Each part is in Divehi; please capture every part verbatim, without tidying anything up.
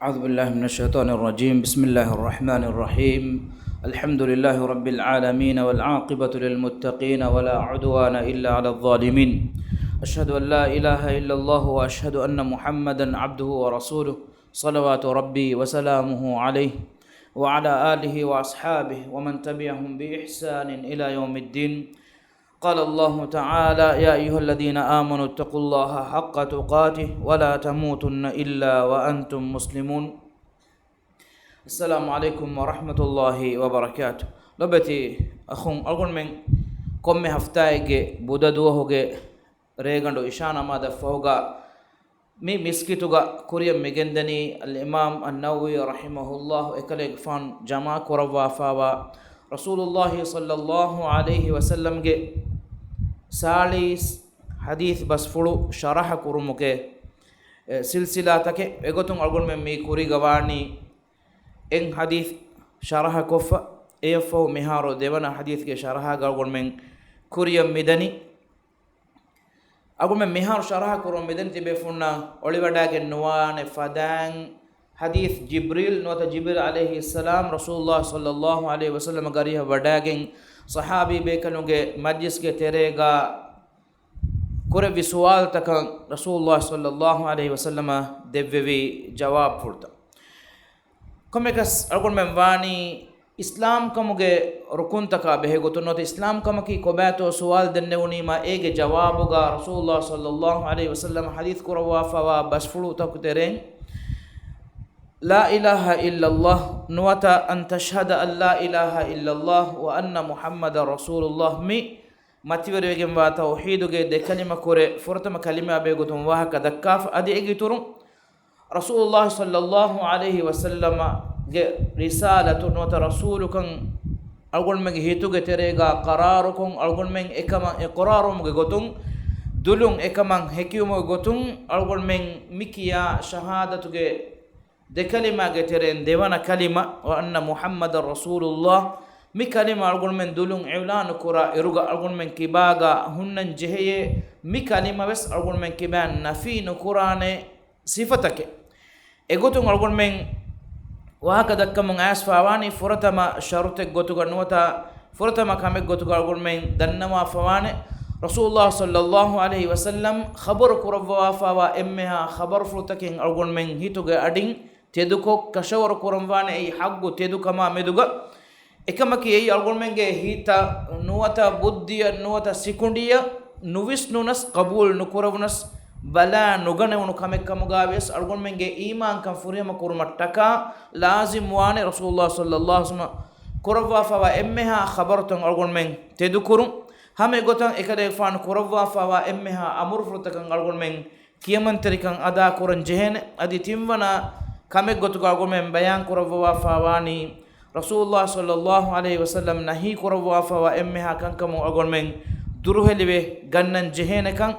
أعوذ بالله من الشيطان الرجيم. بسم الله الرحمن الرحيم. الحمد لله رب العالمين، والعاقبة للمتقين، ولا عدوان إلا على الظالمين. أشهد أن لا إله إلا الله، وأشهد أن محمدا عبده ورسوله، صلوات ربي وسلامه عليه، وعلى آله وأصحابه، ومن تبعهم بإحسان إلى يوم الدين. قال الله تعالى: يا أيها الذين آمنوا اتقوا الله حق تقاته ولا تموتن إلا وأنتم مسلمون. السلام عليكم ورحمة الله وبركاته. ލޮބުވެތި އަޚުން، އަޅުގަނޑުމެން ކޮންމެ ހަފްތާއެއްގެ ބުދަ ދުވަހުގެ ރޭގަނޑު އިޝާ ނަމާދަށް ފަހުގަ މި މިސްކިތުގަ ކުރިއަށް މިގެންދަނީ އަލްއިމާމް އައްނަވަވީ ރަޙިމަހުﷲ އެކަލޭގެފާނު ޖަމާ ކުރައްވާފާވާ ރަސޫލުﷲ ޞައްލަﷲ ޢަލައިހި ވަސައްލަމްގެ ސާޅީސް ޙަދީޘް ބަސްފުޅު ޝަރަޙަ ކުރުމުގެ، އެ، ސިލްސިލާތަކެއް. އެގޮތުން އަޅުގަނޑުމެން މީ ކުރީގަ ވާނީ އެއް ޙަދީޘް ޝަރަޙަ ކޮށްފަ، އެއަށްފަހު މިހާރު ދެވަނަ ޙަދީޘްގެ ޝަރަޙަގަ އަޅުގަނޑުމެން ކުރިއަށް މިދަނީ. އަޅުގަނޑުމެން މިހާރު ޝަރަޙަ ކުރަމުން މިދަނީ ތިބޭފުޅުންނަށް އޮޅިވަޑައިގެން ނުވާނެ ފަދައިން، ޙަދީޘް ޖިބްރީލް ނުވަތަ ޖިބްރީލް ޢަލައިހިއްސަލާމް ރަސޫލުﷲ ޞައްލަﷲ ޢަލައިހި ވަސައްލަމަ ގަރީހަށް ވަޑައިގެން ޞަޙާބީ ބޭކަލުންގެ މަޖްލިސްގެ ތެރޭގަ ކުރެއްވި ސުވާލުތަކަށް ރަސޫލުﷲ ޞައްލަﷲ ޢަލައިހި ވަސައްލަމަ ދެއްވެވި ޖަވާބުފުޅުތައް. ކޮންމެކަސް އަޅުގަނޑުމެން ވާނީ އިސްލާމްކަމުގެ ރުކުންތަކާ ބެހޭގޮތުން ނުވަތަ އިސްލާމްކަމަކީ ކޮބާތޯ ސުވާލު ދެންނެވުނީމާ އޭގެ ޖަވާބުގަ ރަސޫލުﷲ ޞައްލަﷲ ޢަލައިހި ވަސައްލަމަ ޙަދީޘް ކުރައްވާފާވާ ބަސްފުޅުތަކު ތެރެއިން، لا إله إلا الله ނުވަތަ أن تشهد أن لا إله إلا الله وأن محمدا رسول الله މި މަތިވެރިވެގެންވާ ތައުޙީދުގެ ދެ ކަލިމަ ކުރެ ފުރަތަމަ ކަލިމާ ބެހޭގޮތުން ވާހަކަ ދައްކާފަ. އަދި އޭގެ އިތުރުން ރަސޫލުﷲ ޞައްލަﷲ ޢަލައިހި ވަސައްލަމަގެ ރިސާލަތު ނުވަތަ ރަސޫލުކަން އަޅުގަނޑުމެންގެ ހިތުގެ ތެރޭގަ ޤަރާރުކޮށް، އަޅުގަނޑުމެން އެކަމަށް އިޤްރާރުވުމުގެ ގޮތުން، ދުލުން އެކަމަށް ހެކިވުމުގެ ގޮތުން، އަޅުގަނޑުމެން މި ކިޔާ ޝަހާދަތުގެ ދެ ކަލިމާގެ ތެރެއިން ދެވަނަ ކަލިމަ، وأن محمدا رسول الله، މި ކަލިމަ އަޅުގަނޑުމެން ދުލުން އިޢުލާނު ކުރާ އިރުގަ އަޅުގަނޑުމެން ކިބާގަ ހުންނަން ޖެހެޔޭ، މި ކަލިމަ ވެސް އަޅުގަނޑުމެން ކިބާ ނަފީ ނުކުރާނެ ސިފަތަކެއް. އެގޮތުން އަޅުގަނޑުމެން ވާހަކަ ދައްކަމުން އައިސްފާވާނީ ފުރަތަމަ ޝަރުތެއް ގޮތުގަ ނުވަތަ ފުރަތަމަ ކަމެއް ގޮތުގަ އަޅުގަނޑުމެން ދަންނަވާފަވާނެ، ރަސޫލުﷲ ޞައްލަﷲ ޢަލައިހި ވަސައްލަމް ޚަބަރު ކުރައްވާފާވާ އެންމެހާ ޚަބަރުފުޅުތަކެއް އަޅުގަނޑުމެން ހިތުގެ އަޑިން ތެދުކޮށް، ކަށަވަރު ކުރަންވާނެ އެއީ ޙައްޤު ތެދުކަމާ މެދުގަ. އެކަމަކީ އެއީ އަޅުގަނޑުމެންގެ ހިތަށް ނުވަތަ ބުއްދިއަށް ނުވަތަ ސިކުނޑިއަށް ނުވިސްނުނަސް، ޤަބޫލު ނުކުރެވުނަސް، ބަލާ ނުގަނެވުނު ކަމެއް ކަމުގަ ވިޔަސް އަޅުގަނޑުމެންގެ އީމާންކަން ފުރިހަމަ ކުރުމަށްޓަކާ ލާޒިމް ވާނެ ރަސޫލުﷲ ޞައްލަﷲ ޢަލައިހި ވަސައްލަމަ ކުރައްވާފަވާ އެންމެހާ ޚަބަރުތައް އަޅުގަނޑުމެން ތެދުކުރުން. ހަމަ އެގޮތަށް އެކަލޭގެފާނު ކުރައްވާފަވާ އެންމެހާ އަމުރުފުޅުތަކަށް އަޅުގަނޑުމެން ކިޔަމަންތެރިކަން އަދާކުރަން ޖެހޭނެ. އަދި ތިންވަނަ ކަމެއް ގޮތުގަ އަޅުގަނޑުމެން ބަޔާން ކުރައްވާފަވާނީ، ރަސޫލުﷲ ޞައްލަﷲ ޢަލައިހި ވަސައްލަމް ނަހީ ކުރައްވާފަވާ އެންމެހާ ކަންކަމުން އަޅުގަނޑުމެން ދުރުހެލިވެ ގަންނަން ޖެހޭނެކަން.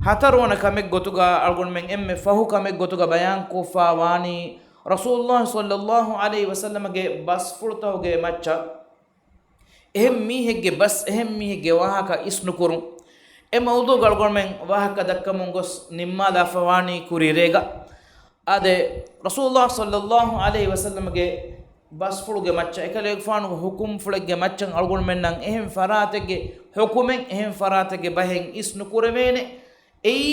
ހަތަރުވަނަ ކަމެއް ގޮތުގަ އަޅުގަނޑުމެން އެންމެ ފަހު ކަމެއް ގޮތުގަ ބަޔާންކޮށްފަވާނީ، ރަސޫލުﷲ ޞައްލަﷲ ޢަލައިހި ވަސައްލަމަގެ ބަސްފުޅުތަކުގެ މައްޗަށް އެހެން މީހެއްގެ ބަސް، އެހެން މީހެއްގެ ވާހަކަ އިސްނުކުރުން. އެ މައުޟޫޢުގަ އަޅުގަނޑުމެން ވާހަކަ ދައްކަމުން ގޮސް ނިންމާލާފަވާނީ ކުރީ ރޭގަ. އާދެ، ރަސޫލުﷲ ޞައްލަﷲ ޢަލައިހި ވަސައްލަމަގެ ބަސްފުޅުގެ މައްޗަށް އެކަލޭގެފާނުގެ ޙުކުމްފުޅެއްގެ މައްޗަށް އަޅުގަނޑުމެންނަށް އެހެން ފަރާތެއްގެ ޙުކުމެއް، އެހެން ފަރާތެއްގެ ބަހެއް އިސް ނުކުރެވޭނެ. އެއީ،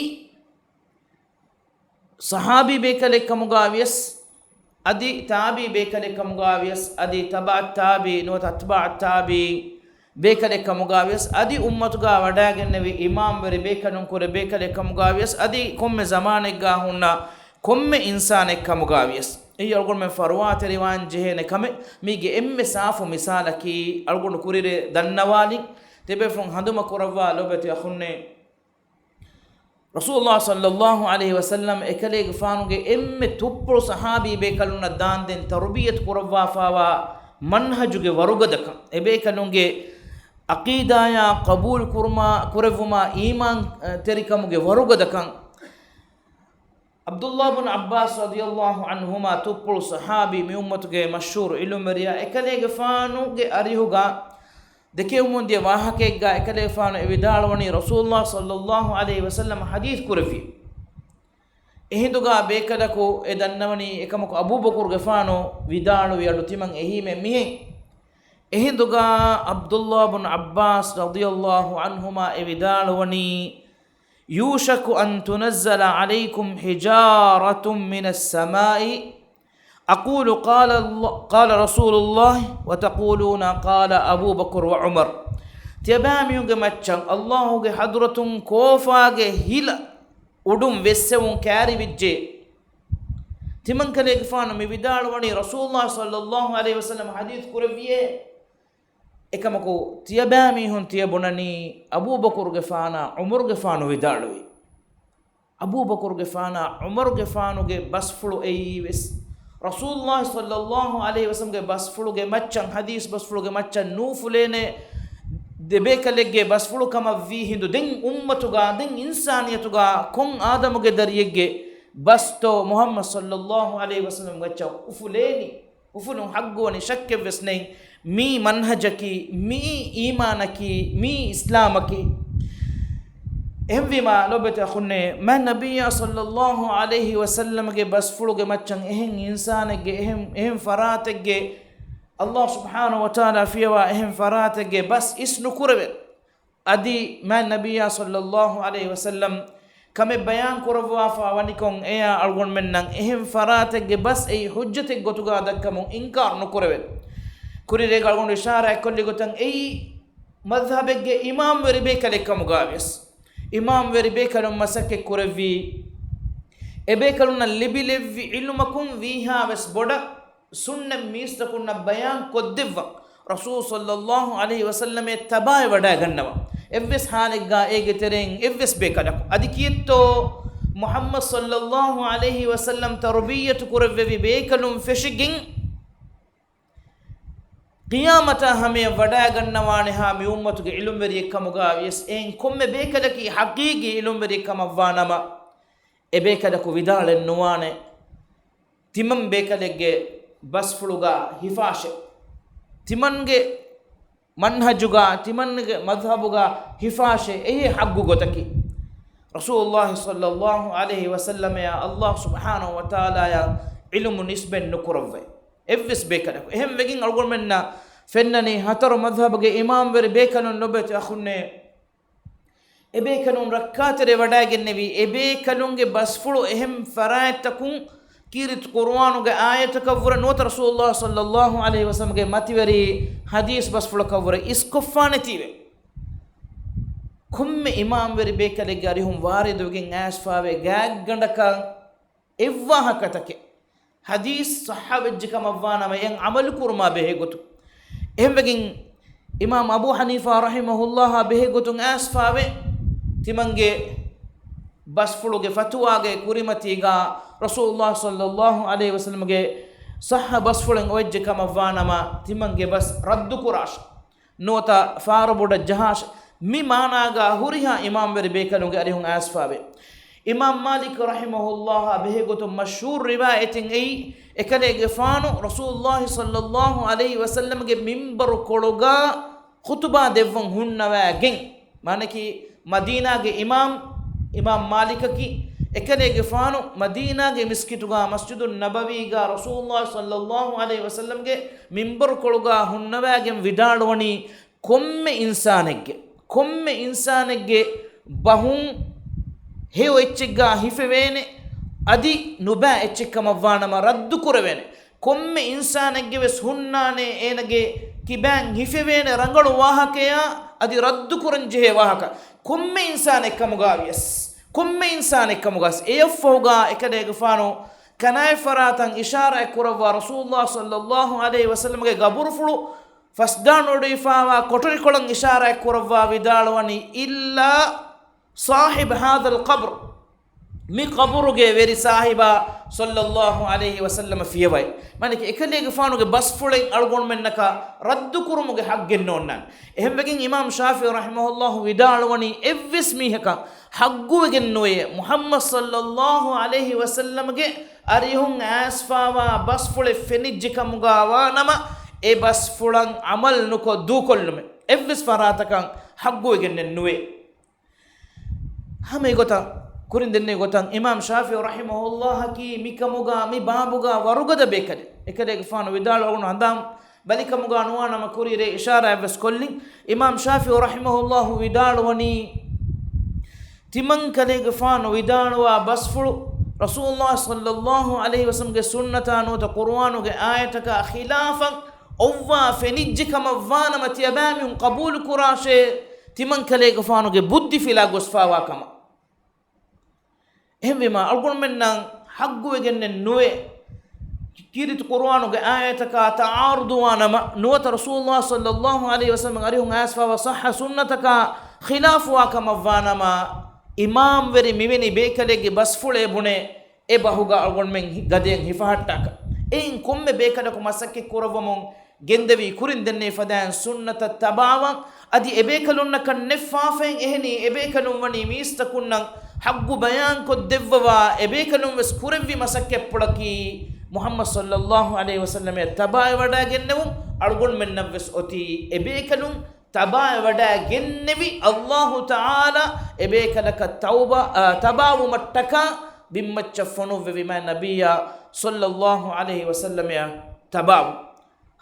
ޞަޙާބީ ބޭކަލެއް ކަމުގަ ވިޔަސް، އަދި ތާބިޢީ ބޭކަލެއް ކަމުގަ ވިޔަސް، އަދި ތަބަޢައް ތާބިޢީ ނުވަތަ އަތްބާޢައް ތާބިޢީ ބޭކަލެއް ކަމުގަ ވިޔަސް، އަދި އުއްމަތުގަ ވަޑައިގެންނެވި އިމާމްވެރި ބޭކަލުން ކުރެ ބޭކަލެއް ކަމުގަ ވިޔަސް، އަދި ކޮންމެ ޒަމާނެއްގަ ހުންނަ ކޮންމެ އިންސާނެއް ކަމުގަ ވިޔަސް، އެއީ އަޅުގަނޑުމެން ފަރުވާތެރިވާން ޖެހޭނެ ކަމެއް. މީގެ އެންމެ ސާފު މިސާލަކީ އަޅުގަނޑު ކުރިއަށް ދަންނަވާލިން. ތިބޭފުޅުން ހަނދުމަ ކުރައްވާ ލޮބުވެތި އަޚުންނޭ. ރަސޫލުﷲ ޞައްލަﷲ ޢަލައިހި ވަސައްލަމް އެކަލޭގެފާނުގެ އެންމެ ތުއްޕުޅު ޞަޙާބީ ބޭކަލުންނަށް ދާންދެން ތަރުބިޔަތު ކުރައްވާފާވާ މަންހަޖުގެ ވަރުގަދަކަން، އެބޭކަލުންގެ ޢަޤީދާޔާ ޤަބޫލު ކުރުމާ، ކުރެއްވުމާ، އީމާން، އަ، ތެރިކަމުގެ ވަރުގަދަކަން. ޢަބްދުﷲ ބުން ޢައްބާސް ރަޟިޔަﷲ ޢަންހުމާ ތުއްޕުޅު ޞަޙާބީ، މި އުއްމަތުގެ މަޝްހޫރު ޢިލްމުވެރިޔާ، އެކަލޭގެފާނުގެ އަރިހުގަ ދެކެވުމުން ދިޔަ ވާހަކައެއްގަ އެކަލޭފާނު އެ ވިދާޅުވަނީ، ރަސޫލުﷲ ޞައްލަﷲ ޢަލައިހި ވަސައްލަމަ ޙަދީޘް ކުރެއްވި. އެހިނދުގާ ބޭކަލަކު އެ ދަންނަވަނީ އެކަމަކު އަބޫބަކުރުގެފާނު ވިދާޅުވި އަޑު ތިމަން އެހީމެ މިހެން. އެހިނދުގާ ޢަބްދުﷲ ބުން ޢައްބާސް ރަޟިޔަﷲ ޢަންހުމާ އެ ވިދާޅުވަނީ، يوشك أن تنزل عليكم حجارة من السماء، أقول قال الله، قال رسول الله، وتقولون قال أبو بكر وعمر. ތިޔަބައިމީހުންގެ މައްޗަށް ﷲ ގެ ޙަޟްރަތުން ކޯފާގެ ހިލަ އުޑުން ވެއްސެވުން ކައިރިވެއްޖެ. ތިމަންކަލޭގެފާނު މި ވިދާޅުވަނީ ރަސޫލުﷲ ޞައްލަﷲ ޢަލައިހި ވަސައްލަމަ ޙަދީޘް ކުރެއްވިއޭ. އެކަމަކު ތިޔަބައިމީހުން ތިޔަ ބުނަނީ އަބޫބަކުރުގެފާނާ ޢުމަރުގެފާނު ވިދާޅުވި. އަބޫބަކުރުގެފާނާ ޢުމަރުގެފާނުގެ ބަސްފުޅު އެއީ ވެސް ރަސޫލުﷲ ޞައްލަﷲ ޢަލައިހި ވަސައްލަމަގެ ބަސްފުޅުގެ މައްޗަށް، ޙަދީޘް ބަސްފުޅުގެ މައްޗަށް ނޫފުލޭނެ ދެބޭކަލެއްގެ ބަސްފުޅު ކަމަށް ވީ ހިނދު، ދެން އުއްމަތުގާ، ދެން އިންސާނިއްޔަތުގާ ކޮން އާދަމުގެ ދަރިއެއްގެ ބަސްތޯ މުޙައްމަދު ޞައްލަﷲ ޢަލައިހި ވަސައްލަމަ މައްޗަށް އުފުލޭނީ؟ އުފުލުން ޙައްޤުވަނީ، ޝައްކެއްވެސް ނެތް. މީ މަންހަޖަކީ، މީ އީމާނަކީ، މީ އިސްލާމަކީ. އެހެންވީމާ، ލޯބިވެތި އަޚުންނޭ، މާތް ނަބިއްޔާ ޞައްލަﷲ ޢަލައިހި ވަސައްލަމަގެ ބަސްފުޅުގެ މައްޗަށް އެހެން އިންސާނެއްގެ، އެހެން، އެހެން ފަރާތެއްގެ، ﷲ ސުބްޙާނަހޫ ވަތަޢާލާ ފިޔަވާ އެހެން ފަރާތެއްގެ ބަސް އިސް ނުކުރެވޭ. އަދި މާތް ނަބިއްޔާ ޞައްލަﷲ ޢަލައިހި ވަސައްލަމް ކަމެއް ބަޔާން ކުރައްވާފާ ވަނިކޮށް، އެއާ އަޅުގަނޑުމެންނަށް އެހެން ފަރާތެއްގެ ބަސް އެއީ ޙުއްޖަތެއް ގޮތުގާ ދައްކަމުން އިންކާރު ނުކުރެވޭ. ކުރިން ރޭގަ އަޅުގަނޑު އިޝާރާތް ކޮށްލި ގޮތަށް، އެއީ މަޛްހަބެއްގެ އިމާމްވެރި ބޭކަލެއް ކަމުގާވިޔަސް، އިމާމްވެރި ބޭކަލުން މަސައްކަތް ކުރެއްވީ، އެބޭކަލުންނަށް ލިބިލެއްވި ޢިލްމަކުން ވީހާވެސް ބޮޑަށް ސުންނަތް މީސްތަކުންނަށް ބަޔާން ކޮށްދެއްވަން، ރަސޫލު ޞައްލަﷲ ޢަލައިހި ވަސައްލަމައޭ ތަބާވެ ވަޑައިގަންނަވަން. އެއްވެސް ޙާލެއްގާ އޭގެ ތެރެއިން އެއްވެސް ބޭކަލަކު އަދި ކިއެއްތޯ މުޙައްމަދު ޞައްލަﷲ ޢަލައިހި ވަސައްލަމް ތަރުބިއްޔަތު ކުރެއްވެވި ބޭކަލުން ފެށިގެން، ޤިޔާމަތާ ހަމަޔަށް ވަޑައިގަންނަވާނެހާ މި އުއްމަތުގެ ޢިލްމުވެރިއެއް ކަމުގާ ވިޔަސް، އެއިން ކޮންމެ ބޭކަލަކީ ޙަޤީޤީ ޢިލްމުވެރިއެއް ކަމަށްވާނަމަ، އެބޭކަލަކު ވިދާޅެއް ނުވާނެ، ތިމަން ބޭކަލެއްގެ ބަސްފުޅުގާ ހިފާށޭ. ތިމަންގެ މަންހަޖުގާ، ތިމަންގެ މަޛްހަބުގާ ހިފާށޭ. އެއީ ޙައްޤު ގޮތަކީ. ރަސޫލުﷲ ޞައްލަﷲ ޢަލައިހި ވަސައްލަމަޔާ ﷲ ސުބްޙާނަހޫ ވަތަޢާލާޔަށް ޢިލްމު ނިސްބަތް ނުކުރައްވައި އެއްވެސް ބޭކަލަކު. އެހެންވެގެން އަޅުގަނޑުމެންނަށް ފެންނަނީ ހަތަރު މަޛްހަބުގެ އިމާމްވެރި ބޭކަލުން ލޮބުވެތި އަޚުންނޭ، އެބޭކަލުން ރައްކާތެރޭ ވަޑައިގެންނެވީ، އެބޭކަލުންގެ ބަސްފުޅު އެހެން ފަރާތްތަކުން ކީރިތި ޤުރުއާނުގެ އާޔަތަކަށްވުރެ ނުވަތަ ރަސޫލުﷲ ޞައްލަﷲ ޢަލައިހި ވަސައްލަމްގެ މަތިވެރި ޙަދީޘް ބަސްފުޅަކަށްވުރެ އިސްކޮށްފާނެތީވެ. ކޮންމެ އިމާމްވެރި ބޭކަލެއްގެ އަރިހުން ވާރިދުވެގެން އައިސްފާވޭ ގާތްގަނޑަކަށް އެއްވާހަކަތަކެއް ޙަދީޘް ޞައްޙަވެއްޖެ ކަމަށްވާނަމަ، އެއަށް ޢަމަލުކުރުމާ ބެހޭގޮތުން. އެހެންވެގެން އިމާމް އަބޫ ޙަނީފާ ރަޙިމަހުﷲއާ ބެހޭގޮތުން އައިސްފާވޭ، ތިމަންގެ ބަސްފުޅުގެ ފަތުވާގެ ކުރިމަތީގާ ރަސޫލުﷲ ޞައްލަﷲ ޢަލައިހި ވަސައްލަމްގެ ޞައްޙަ ބަސްފުޅެއް އޮވެއްޖެ ކަމަށްވާނަމަ، ތިމަންގެ ބަސް ރައްދުކުރާށޭ. ނުވަތަ ފާރުބޮޑަށް ޖަހާށޭ. މި މާނާގާ ހުރިހާ އިމާމްވެރި ބޭކަލުންގެ އަރިހުން އައިސްފާވޭ. އިމާމް މާލިކް ރަޙިމަހުﷲއާ ބެހޭގޮތުން މަޝްހޫރު ރިވާޔަތެއް އެއީ، އެކަލޭގެފާނު ރަސޫލުﷲ ޞައްލަﷲ ޢަލައިހި ވަސައްލަމްގެ މިންބަރު ކޮޅުގާ ޚުތުބާ ދެއްވަން ހުންނަވައިގެން، މާނައަކީ، މަދީނާގެ އިމާމް، އިމާމް މާލިކަކީ، އެކަލޭގެފާނު މަދީނާގެ މިސްކިތުގާ މަސްޖިދުއް ނަބަވީގާ ރަސޫލުﷲ ޞައްލަﷲ ޢަލައިހި ވަސައްލަމްގެ މިންބަރު ކޮޅުގާ ހުންނަވައިގެން ވިދާޅުވަނީ، ކޮންމެ އިންސާނެއްގެ، ކޮންމެ އިންސާނެއްގެ ބަހުން ހެޔޮ އެއްޗެއްގާ ހިފެވޭނެ، އަދި ނުބައި އެއްޗެއް ކަމަށްވާނަމަ ރައްދު ކުރެވޭނެ. ކޮންމެ އިންސާނެއްގެ ވެސް ހުންނާނެ އޭނަގެ ކިބައިން ހިފެވޭނެ ރަނގަޅު ވާހަކަޔާ އަދި ރައްދު ކުރަން ޖެހޭ ވާހަކަ. ކޮންމެ އިންސާނެއް ކަމުގާ ވިޔަސް، ކޮންމެ އިންސާނެއް ކަމުގާސް އެއަށްފަހުގާ އެކަލޭގެފާނު ކަނާތް ފަރާތަށް އިޝާރާތް ކުރައްވާ ރަސޫލުﷲ ޞައްލަﷲ ޢަލައިހި ވަސައްލަމްގެ ގަބުރުފުޅު ފަސްދާން އޮޑުވިފާވާ ކޮޓަރިކޮޅަށް އިޝާރާތް ކުރައްވާ ވިދާޅުވަނީ، إلا صاحب هذا القبر، މި ޤަބުރުގެ ވެރި ސާހިބާ ޞައްލަﷲ ޢަލައިހި ވަސައްލަމަ ފިޔަވައި. މާނައަކީ، އެކަލޭގެފާނުގެ ބަސްފުޅެއް އަޅުގަނޑުމެންނަކަށް ރައްދުކުރުމުގެ ޙައްޤެއް ނޯންނާނެ. އެހެންވެގެން އިމާމް ޝާފިޢީ ރަޙިމަހުﷲ ވިދާޅުވަނީ، އެއްވެސް މީހަކަށް ޙައްޤުވެގެން ނުވޭ، މުޙައްމަދު ޞައްލަﷲ ޢަލައިހި ވަސައްލަމްގެ އަރިހުން އައިސްފާވާ ބަސްފުޅެއް ފެނިއްޖެ ކަމުގާ ވާނަމަ، އެ ބަސްފުޅަށް ޢަމަލު ނުކޮށް ދޫކޮށްލުމެއް އެއްވެސް ފަރާތަކަށް ޙައްޤުވެގެންނެއް ނުވޭ. ހަމަ އެގޮތަށް ކުރިން ދެންނެވި ގޮތަށް އިމާމް ޝާފިޢީ ރަޙިމަހުﷲއަކީ މިކަމުގަ މި ބާބުގަ ވަރުގަދަ ބޭކަލެއް. އެކަލޭގެފާނު ވިދާޅުވަނު ހަނދާން ބަލިކަމުގަ ނުވާނަމަ ކުރިއިރޭ އިޝާރާތްވެސް ކޮށްލިން. އިމާމް ޝާފިޢީ ރަޙިމަހުﷲ ވިދާޅުވަނީ، ތިމަންކަލޭގެފާނު ވިދާޅުވާ ބަސްފުޅު ރަސޫލުﷲ ޞައްލަﷲ ޢަލައިހި ވަސައްލަމްގެ ސުންނަތާ ނުވަތަ ޤުރުއާނުގެ އާޔަތަކާ ޚިލާފަށް އޮއްވާ ފެނިއްޖެ ކަމަށްވާނަމަ ތިޔަބައިމީހުން ޤަބޫލު ކުރާށޭ، ތިމަންކަލޭގެފާނުގެ ބުއްދި ފިލާ ގޮސްފާވާ ކަމަށް. އެހެންވީމާ، އަޅުގަނޑުމެންނަށް ޙައްޤުވެގެންނެއް ނުވޭ، ކީރިތި ޤުރުއާނުގެ އާޔަތަކާ ތަޢާރުޟުވާނަމަ، ނުވަތަ ރަސޫލުﷲ ޞައްލަﷲ ޢަލައިހި ވަސައްލަމް އަރިހުން އައިސްފާވާ ޞައްޙަ ސުންނަތަކާ ޚިލާފުވާ ކަމަށްވާނަމަ، އިމާމްވެރި މިވެނި ބޭކަލެއްގެ ބަސްފުޅޭ ބުނޭ، އެ ބަހުގަ އަޅުގަނޑުމެން ހި-، ގަދައިން ހިފަހައްޓާކަށް. އެއިން ކޮންމެ ބޭކަލަކު މަސައްކަތް ކުރައްވަމުން ގެންދެވީ ކުރިން ދެންނެވި ފަދައިން ސުންނަތަށް ތަބާވާން. އަދި އެބޭކަލުންނަކަށް ނެއް ފާފައެއް އެހެނީ، އެބޭކަލުން ވަނީ މީސްތަކުންނަށް ޙައްޤު ބަޔާންކޮށްދެއްވަވާ، އެބޭކަލުން ވެސް ކުރެއްވި މަސައްކަތްޕުޅަކީ މުޙައްމަދު ޞައްލަﷲ ޢަލައިހި ވަސައްލަމަށް ތަބާވެވަޑައިގެންނެވުން. އަޅުގަނޑުމެންނަށް ވެސް އޮތީ އެބޭކަލުން ތަބާވެވަޑައިގެންނެވި، ﷲ ތަޢާލާ އެބޭކަލަކަށް ތައުބަ، އާ، ތަބާވުމަށްޓަކާ ބިންމައްޗަށް ފޮނުއްވެވި މާތް ނަބިއްޔާ ޞައްލަﷲ ޢަލައިހި ވަސައްލަމަށް ތަބާވުން.